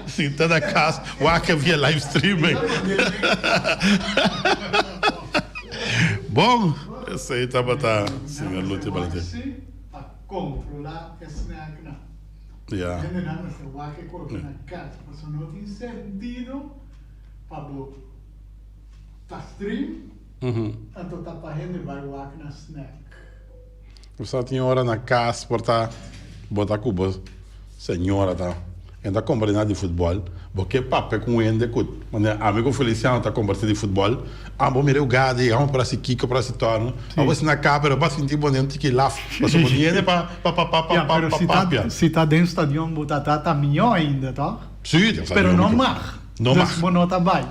Sinta na kas wak via live streaming. Bon, esei tabata señor Luti Valentin. Pa kontrolá e snacknan. Ya. Hendenan mester wak e koki na kas pasobra no tin sentido pa bo ta stream anto ta pa hende bai wak na snack. Bo sa tin ora na kas por ta bo ta ku bo señora ta e ta komprende nada di futbòl bo ke papia ku un hende ku manera ami ku Feliciano ta komparti di futbòl Amo mira e gadi, amo por hasi kiko, por hasi torno. Amo por sina ka, pero pa sinti bo nen tiki laf. Pasobra bo niende pa pa pa pa pa Ya, pa pero pa si ta papia. si ta den stadion bo ta ta ta mihó ainda, tòg? Sí, den Pero stadion no mihó. mag. No Dus mag. bo no ta bai.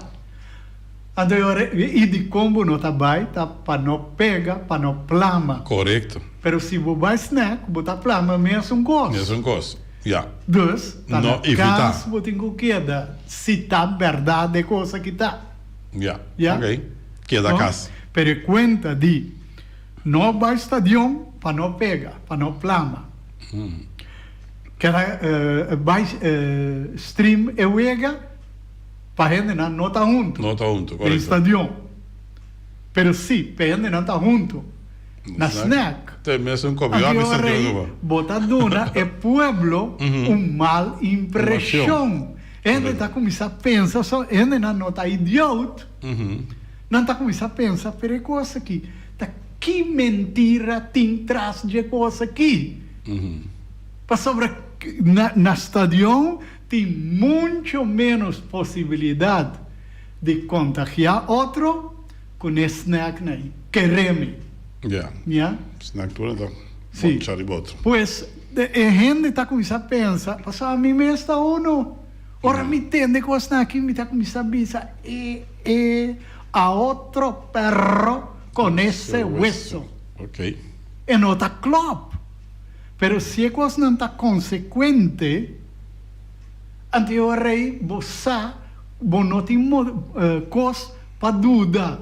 Anto e ora i dikon bo no ta bai ta pa no pega, pa no plama. Korekto. Pero si bo bai snack, bo ta plama mesun kos. Mesun kos, ya. Dus ta No na evitá. kas bo tin ku keda si ta bèrdat e kos aki ta. Ya, Ya. ok. Keda No? kas. Pero e kuenta di no bai stadion pa no pega, pa no plama. Keda bai stream e wega pa hendenan no ta huntu No ta huntu, den korekto. stadion. Pero si pa hendenan ta huntu na snack, Te mesun kopi. Yo a anto bisa ora Dios ei aruba. bo ta duna e pueblo un mal impreshon. Hende ta kuminsá pensa so, hendenan no ta idioot, nan ta kuminsá pensa, pero e kos aki, ta ki mentira tin tras dje kos aki? Pasobra na na stadion tin mucho ménos posibilidat di kontagiá otro ku n'e snacknan ei. Keré mi. Ya. Ya. Snack tur ta Sí. bocha riba otro. Pues, e hende ta kuminsá pensa, pasobra mi mes ta uno. Ora mi tende kosnan aki, mi ta kuminsá bisa, E, e, a otro perro con ese hueso. Ok. E no ta klòp. Pero si e kosnan ta konsekuente, anto e ora ei bo sa, bo no tin kos pa duda.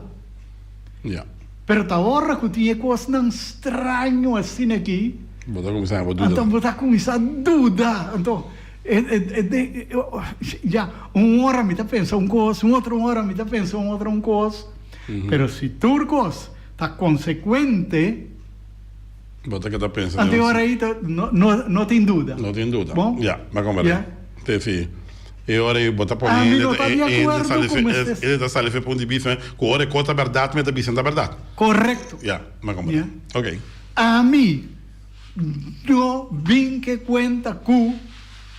Ya. Pero ta ora ku tin e kosnan straño asina aki. Bo ta kuminsá bo duda. Anto bo ta kuminsá duda. Anto e ya un ora mi ta pensa un kos, un otro ora mi ta pensa un otro un kos. Pero si tur kos ta konsekuente. Bo ta keda pensa. Anto e ora ei ta no no tin duda. No tin duda. Bon? Ya, mi a komprende. Ya. Te fi. E ora ei bo ta pone Ami hende no ta di akuerdo ku mester. hende ta sali fe punto di bista ku ora e kos ta bèrdat mi ta bisa ta bèrdat. Korekto. Ya, mi a komprende. Ya. Ok. Ami no bin ke kuenta ku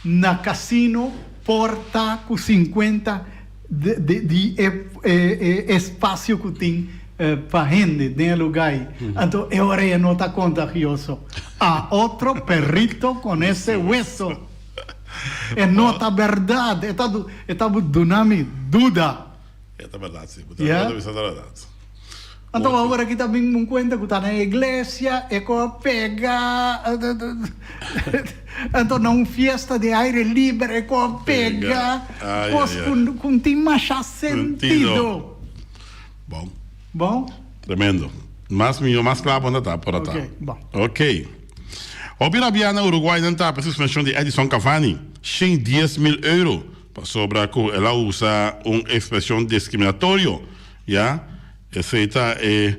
na kasino por ta ku sinkuenta di di e e espasio ku tin pa hende den e lugá ei. Anto e ora ei no ta kontagioso. A otro perrito con ese hueso. E no ta berdad. E ta e ta duna mi duda. E ta berdad si. Bo ta bisa ta berdad. Anto awor aki ta bin un cuenta cu ta na iglesia e cu a pega. Anto na un fiesta di aire liber e cu a pega. Cos cu cu tin masha sentido. Bon. Bon. Tremendo. Mas miyo mas cla bo na ta por a ta. Ok, bon. Ok. Hopi rabia na Uruguay nan ta pa suspension di Edison Cavani, 110.000 euro, pasobra cu el a usa un expresion discriminatorio, ya. Esey ta e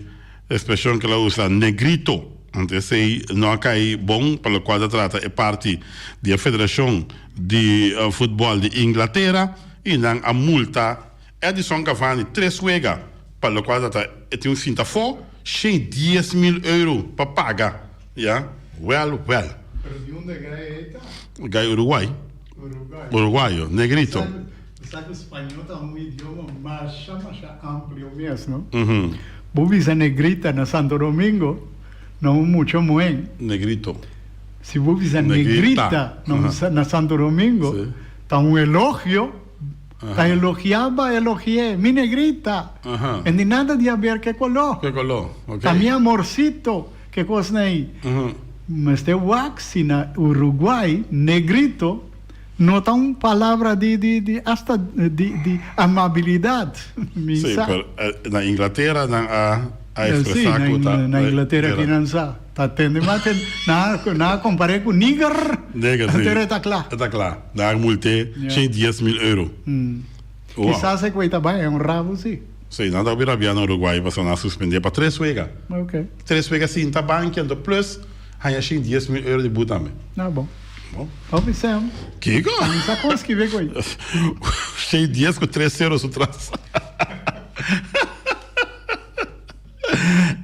expresion cu el a usa, negrito. Anto esey no a cay bon pa locual ta trata e parti di e federacion di futbol di Inglatera y nan a multa Edison Cavani tres wega pa locual ta ta e tin un sinta afo 110.000 euro pa paga ya wel wel. Pero di unda gai ei ta? Gai Uruguay. Uruguay. Uruguayo, negrito. Bo sa cu spañol ta un idioma masha masha amplio mes no? Bo bisa negrita na Santo Domingo na un mucha muhen. Negrito. Si bo bisa negrita na Santo Domingo ta un elogio. Ta elogiá ba elogi'é, mi negrita. E ni nada di haber ke koló. Ke koló, ok. Ta mi amorcito, ke kosnan ei. Mester wak si na Uruguay negrito No ta un palabra di di di hasta di di amabilidad, mi Sí, sa. pero na Inglatera nan a a Sí, expresa na cu ta na Inglatera ki nan sa. Ta tende mas te nan a nan a compar'é cu nigger, Nigger, sí. pero e ta cla. E ta cla. Nan a mult'é Ja. shen dies mil euro. Wow. Kisas e cu ei ta bai en un rabo, sí. Sí, nan ta hopi rabia na Uruguay pasobra nan a suspendé pa tres wega. Ok. Tres wega sinta banki anto plus haña shen dies mil euro di but tambe. Ah, bon. Bon. Hopi Sam. Kiko? Mi sa kon skibi ku ei. Shen dies ku tres sero su tras.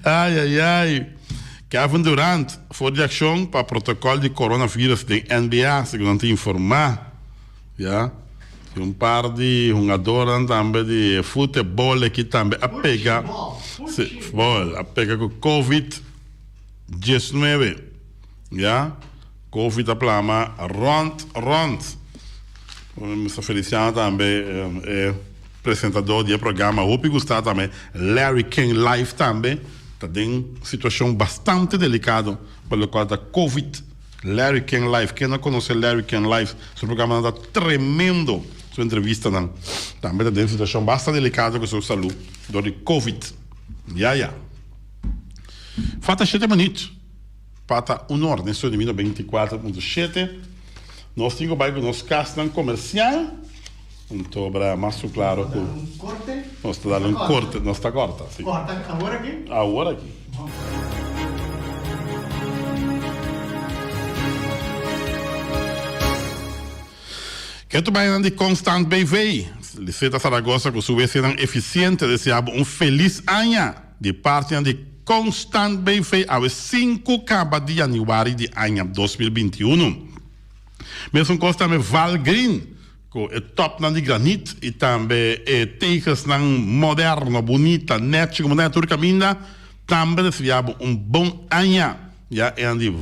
Ai ai ai. Kevin Durant for di akshon pa protokòl di coronavirus den NBA, segun nan ta informá. Ya. Tin un par di hungadornan tambe di futebol aki tambe a pega. Si, futbol a pega ku covid 19. Ya. Covid a plama rond rond. Mister Feliciano tambe e presentador di e programa hopi gusta tambe Larry King Live tambe ta den situacion bastante delicado pa locual ta Covid. Larry King Live ken no conoce Larry King Live su programanan ta tremendo su entrevistanan tambe ta den situacion basta delicado cu su salud door di Covid. Ya ya. Falta shete minuut. Pa ta un orden so di mi 94.7. Nos tin ku bai ku nos kasnan komersial. Anto bra mas su klaro ku nos ta dal un korte. Nos ta korta, si. Korta awor aki? Awor aki. Ke tu bainan di Constant BV. Liseta Zaragoza ku su wc-nan efisiente desea bo un felis aña. Di partinan di Constant BV awe sinku kaba di yanüari di aña 2021. Mesun kos tambe Val Green ku e topnan di granit i tambe e tegelsnan moderno, bunita, nèchi komo nan tur kaminda tambe ta sirbi abo un bon aña. Ya e nan di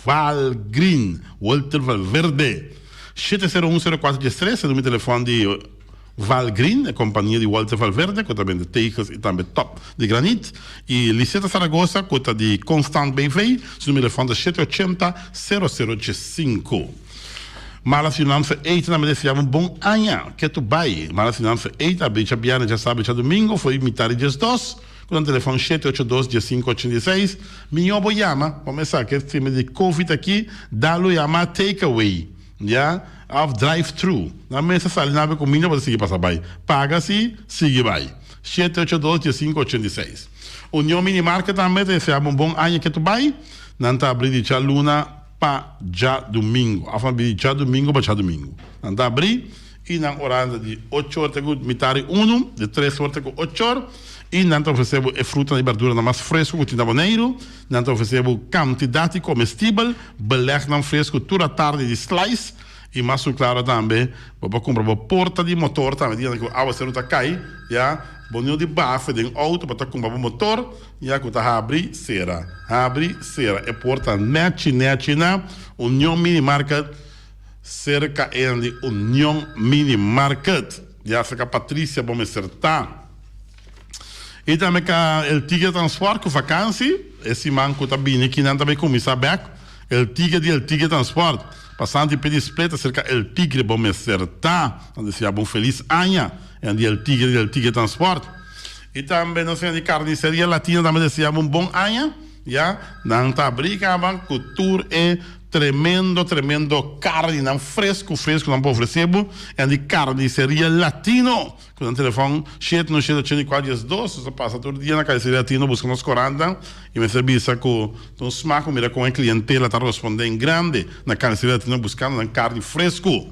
Val Green, Walter Valverde. Shete sero un sero kuater dies tres e numero di telefòn di. Valgreen, e kompania di Walter Valverde ku ta bende tegels i tambe top di granit, i Liseta Zaragoza ku ta di Constant BV, su numero telefòn ta shete ochenta, sero sero diesinku. Mala Finansa Eight ta deseá un bon aña ketu bai. Mala Finansa Eight a abri djabièrnè, djasabra i djadumingu for di mitar di diesdos ku nan telefòn shete ocho dos, diesinku ochenta i seis. Mihó bo yama pa mesa ku e tema di Covid aki, da lo yama take away. Ya, of drive thru. Nan mester sali nabe kuminda pa ta sigui pasa bai. Paga si, sigui bai. Shete ocho dos diesinku ochenta i seis. Union Mini Market tambe ta deseá bo un bon aña ke tu bai. Nan ta abri di djaluna pa djadumingu. Of nan abri di djadumingu pa djadumingu. Nan ta abri i nan orario ta di ocho or te ku mitar di unu, di tres or te ku ocho or. I nan ta ofresé bo e frutanan i berduranan mas fresku ku tin na Boneiru. Nan ta ofresé bo kantidat di komestibel, belegnan fresku tur atardi di slice i mas ku klaro tambe bo por kumpra bo porta di motor tambe dia ku awaseru ta kai ya bo no di bafe den outo bo ta kumpra bo motor ya ku ta habri sera habri sera e porta nechi nechi na Union Mini Market serka e di Union Mini Market ya serka Patricia bo mester ta. I tambe ka El Tigre Transport ku vakansi, e siman ku ta bini kinan ta bai kuminsá bèk. El Tigre di El Tigre Transport, pasando di pidi split aserka El Tigre bo mester ta. Nan deseá bo un felis aña en di El Tigre di El Tigre Transport. I tambe nos di Carniceria Latina tambe deseá bo un bon aña. Ya, nan ta abrí kaba ku tur e tremendo, tremendo karninan fresku, fresku nan por ofresé bo en di Carniceria Latino. Ku nan telefòn shete no shete ochenta i kuater dies dos, nos ta pasa tur dia na Carniceria Latino buska nos korantnan i mester bisa ku ta un smak pa mira kon e klientela ta rospondé en grande na Carniceria Latino buskando nan karni fresku.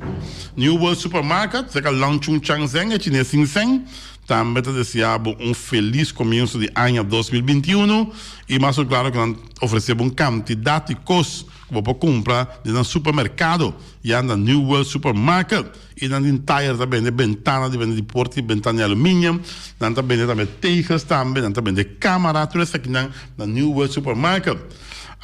New World Supermarket, serka Long Chun Chang Zeng e chines sin sèn, tambe ta deseá bo un felis komienso di aña 2021 i mas ku klaro ku nan ofresé bo un kantidat di kos ku bo por kumpra den nan supermerkado ya na New World Supermarket. I nan tin tayer ta bende bentana di bende di porta i bentana di aluminium. Nan ta bende tambe tegels tambe, nan ta bende camara, tur esakinan na New World Supermarket.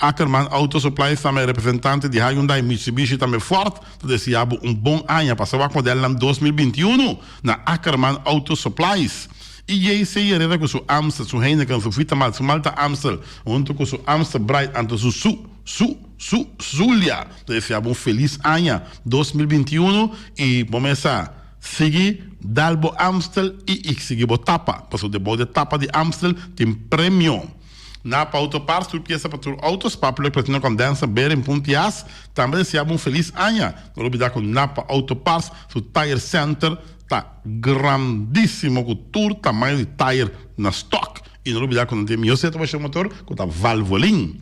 Ackerman Auto Supplies tambe representante di Hyundai, Mitsubishi tambe Ford ta desea bo un bon aña. Pasa wak modelnan 2021 na Ackerman Auto Supplies. I JC Herrera ku su Amstel, su Heineken, su Vitamalt, su Malta Amstel hunto ku su Amstel Bright anto su su. Su, Su, Zulia. Ta desea bo un felis aña 2021 y bo mesa sigui dal bo Amstel y y sigui bo tapa, pasobra debou di e tapa di Amstel tin premio. Napa Auto Parts, tur piesa pa tur auto, spark plug, platina condenser, bearing, puntias. Tambe desea bo un felis aña. No lubida cu Napa Auto Parts su tire center ta grandisimo cu tur tamaño di tire na stock. Y no lubida cu nan tin e mihor seta pa show motor cu ta Valvoline.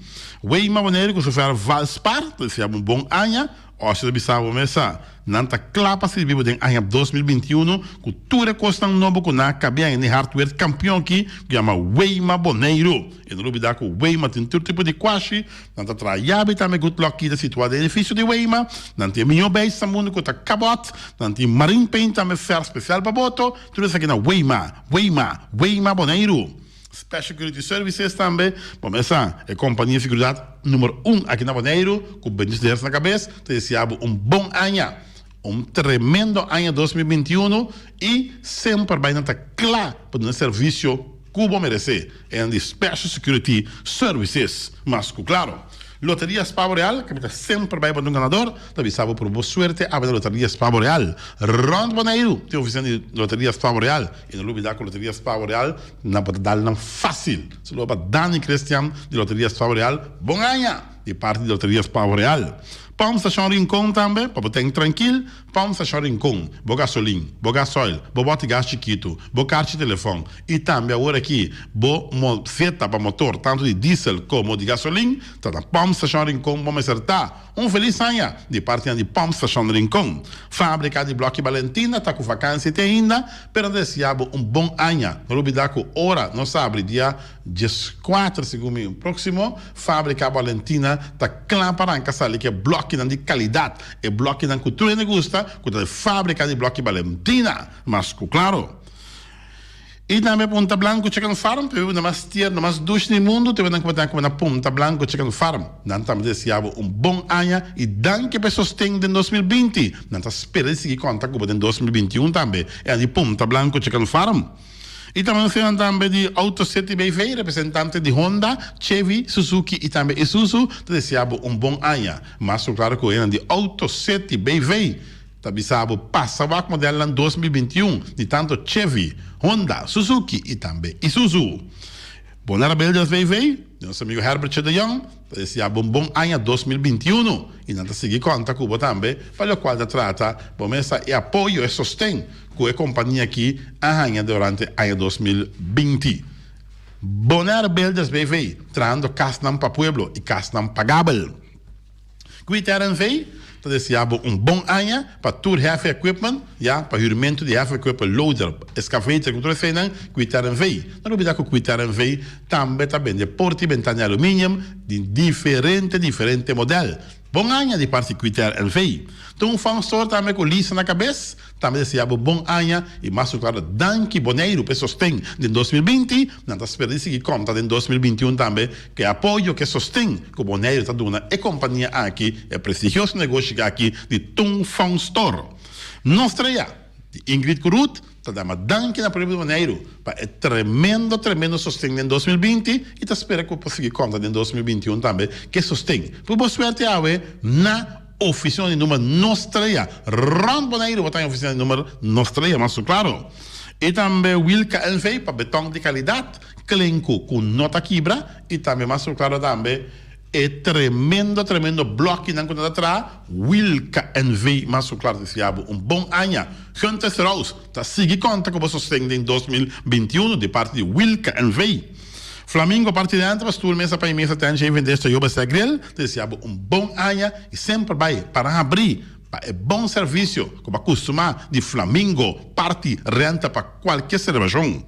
Weima Boneiru cu su fer Valspar ta desea bo un bon aña. Osho ta bisa bo mesa, nan ta kla pa sirbi bo den aña 2021 ku tur e kosnan nobo ku nan a kabia en e hardware kampion aki ku yama Weima Boneiru. I no lubida ku Weima tin tur tipo di kwashi, nan ta traha yabi tambe Good Luck Key ta situá den edifisio di Weima, nan tin e mihó beis na mundu ku ta Cabot, nan tin Marine Paint tambe fèrf spesial pa boto, tur esaki na Weima, Weima, Weima Boneiru. Special Security Services tambe, bo mes sa, e kompania di seguridat numero un aki na Boneiru, ku bendis Dios na kabes, ta desea bo un bon aña, un tremendo aña 2021 i semper bai nan ta kla pa duna e servisio ku bo meresé, e nan di Special Security Services, mas ku klaro. Loteria Spa Boreal, kaminda semper bai bo ta un ganador, ta bisa bo por bo suerte awe na Loteria Spa Boreal. Rond Boneiru tin ofisina di Loteria Spa Boreal i no lubida ku Loteria Spa Boreal nan por ta dal nan fasil. Saludo pa Dani Christian di Loteria Spa Boreal, bon aña di parti di Loteria Spa Boreal. Pump Station Rincon tambe pa bo ten trankil, Pump Station Rincon, bo gasolin, bo gasoil, bo bòti gas chikitu, bo karchi telefòn i tambe awor aki bo zeta pa motor tantu di diesel komo di gasolin ta na Pump Station Rincon bo mester ta. Un felis aña di partinan di Pump Station Rincon. Fabrica di Bloki Balentina ta cu vakantie te ainda, pero nan ta desea bo un bon aña. No lubida cu ora nos habri dia 14 segun mi proximo, Fabrica Balentina ta cla pa ranca sali cu e blokinan di calidad, e blokinan cu tur hende gusta, cu ta di Fabrica di Bloki Balentina. Mas cu claro. I tambe Punta Blanco Chicken Farm, pa e mas tierno, mas dushi di mundu, te nan ku na Punta Blanco Chicken Farm. Nan tambe ta deseá bo un bon aña i danki pa e sosten den 2020. Nan ta spera di sigui konta ku bo den 2021 tambe. E di Punta Blanco Chicken Farm. I tambe nos tin tambe di Auto City BV, representante di Honda, Chevy, Suzuki i tambe Isuzu, ta deseá bo un bon aña. Mas ku klaro ku e nan di Auto City BV. Ta bisa bo pasa wak modelnan 2021 di tanto Chevy, Honda, Suzuki y tambe Isuzu. Bonaire Builders BV, di nos amigo Herbertje de Jong, ta desea bo un bon aña 2021 y nan ta sigui conta cu bo tambe pa locual ta trata bo mesa e apoyo, e sosten cu e compania aki a haña durante aña 2020. Bonaire Builders BV, trahando casnan pa pueblo y casnan pagabel. Quit RNV ta desea bo un bon aña pa tur heavy equipment, ya, pa huurmento di heavy equipment, loader, excavator ku tur eseinan, Quit RNV. No lubida ku Quit RNV tambe ta bende porta i bentana di aluminium di diferente diferente model. Bon aña di parti Quit RNV. Tin un fan store tambe ku Lisa na kabes. Tambe desea bo bon aña y mas cu claro danki Boneiru p'e sosten den 2020. Nan ta spera di sigui conta den 2021 tambe cu e apoyo, cu e sosten cu Boneiru ta duna e compania aki, e prestigioso negoshi aki di Tung Fong Store. Nos trea di Ingrid cu Ruth ta dama danki na pueblo di Boneiru pa e tremendo tremendo sosten den 2020 y ta spera cu por sigui conta den 2021 tambe cu e sosten. Por bo suerte awe na. Oficina di number nos trea. Rond Boneiru bo ta haña oficina di number nos trea, mas su claro. I tambe Wilka NV pa beton di calidad, klenku cu no ta kibra i tambe mas su claro tambe e tremendo tremendo blokkinan cu nan ta traha, Wilka NV mas su claro ta deseá bo un bon aña. Gunther Strauss ta sigui conta cu bo sosten den 2021 di parti di Wilka NV. Flamingo parti dentro pa stoel mesa pa e mesa ten dje vende esta yoba esta grill ta desea bo un bon aña y semper bay para habri pa e bon servicio cu bo a custuma di Flamingo parti renta pa cualkier celebracion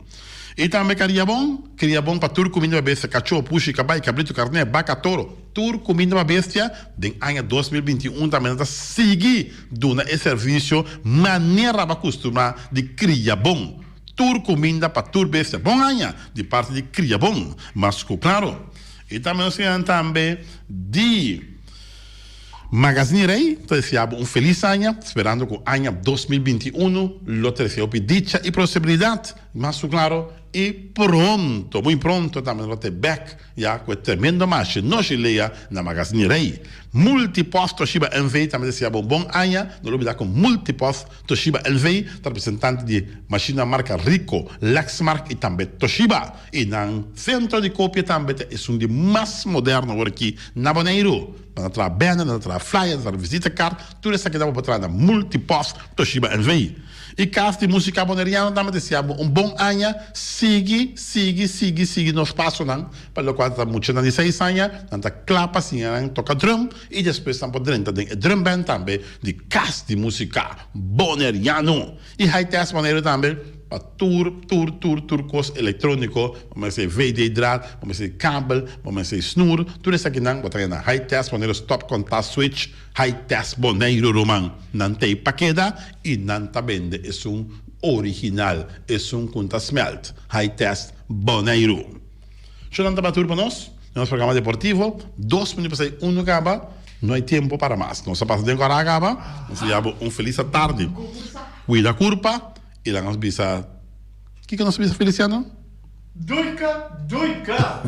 y tambe caria bon cria bon pa tur cuminda pa bestia cacho pushi cabay cabrito carne baca toro tur cuminda pa bestia den aña 2021 tambe nan ta sigui duna e servicio manera bo a custuma di cria bon. Tur kuminda pa tur bestia bon haña di parti di Kriabon, mas ku klaro. I tambe nos siñanan tambe di Magazine Rey ta desea bo un felis aña, sperando ku aña 2021 lo trese hopi dicha i prosperidad. Mas ku klaro i pronto, muy pronto tambe nos lo te bek ya ku e tremendo mashi Noshi Lea na Magazine Rey. Multipost Toshiba NV tambe ta desea bo un bon aña. No lo bida ku Multipost Toshiba NV ta representante di mashina marka Ricoh, Lexmark i tambe Toshiba. I nan sentro di kopia tambe ta esun di mas moderno awor aki na Boneiru. Nan ta traha banner, nan ta traha flyer, nan ta traha visitakaart, tur esaki nan bo por traha na Multipost Toshiba NV. I Kas di Músika Boneriano tambe ta desea bo un bon aña. Sigui, sigui, sigui, sigui nos pasonan pa lokual ta muchanan di seis aña, nan ta kla pa siña nan toka drum i despues nan por drenta den e drum band tambe di Kas di Músika Boneriano. I High Test Boneiru tambe pa tur, tur, tur, tur kos elektróniko, bo mester VD draad, bo mester kabel, bo mester snur, tur esakinan bo ta haña na High Test Boneiru Stop Contact Switch. High Test Boneiru ruman, nan t'ei pa keda i nan ta bende esun original, esun ku ta smelt. High Test Boneiru. Sho nan ta batur pa nos den nos programa deportivo, dos minuut pasai unu kaba, no hay tiempo para mas. Nos a pasa den kora kaba, nos ta yabo un felis atardi. Kuida kurpa i laga nos bisa, kiko nos a bisa Feliciano? Duika, duika!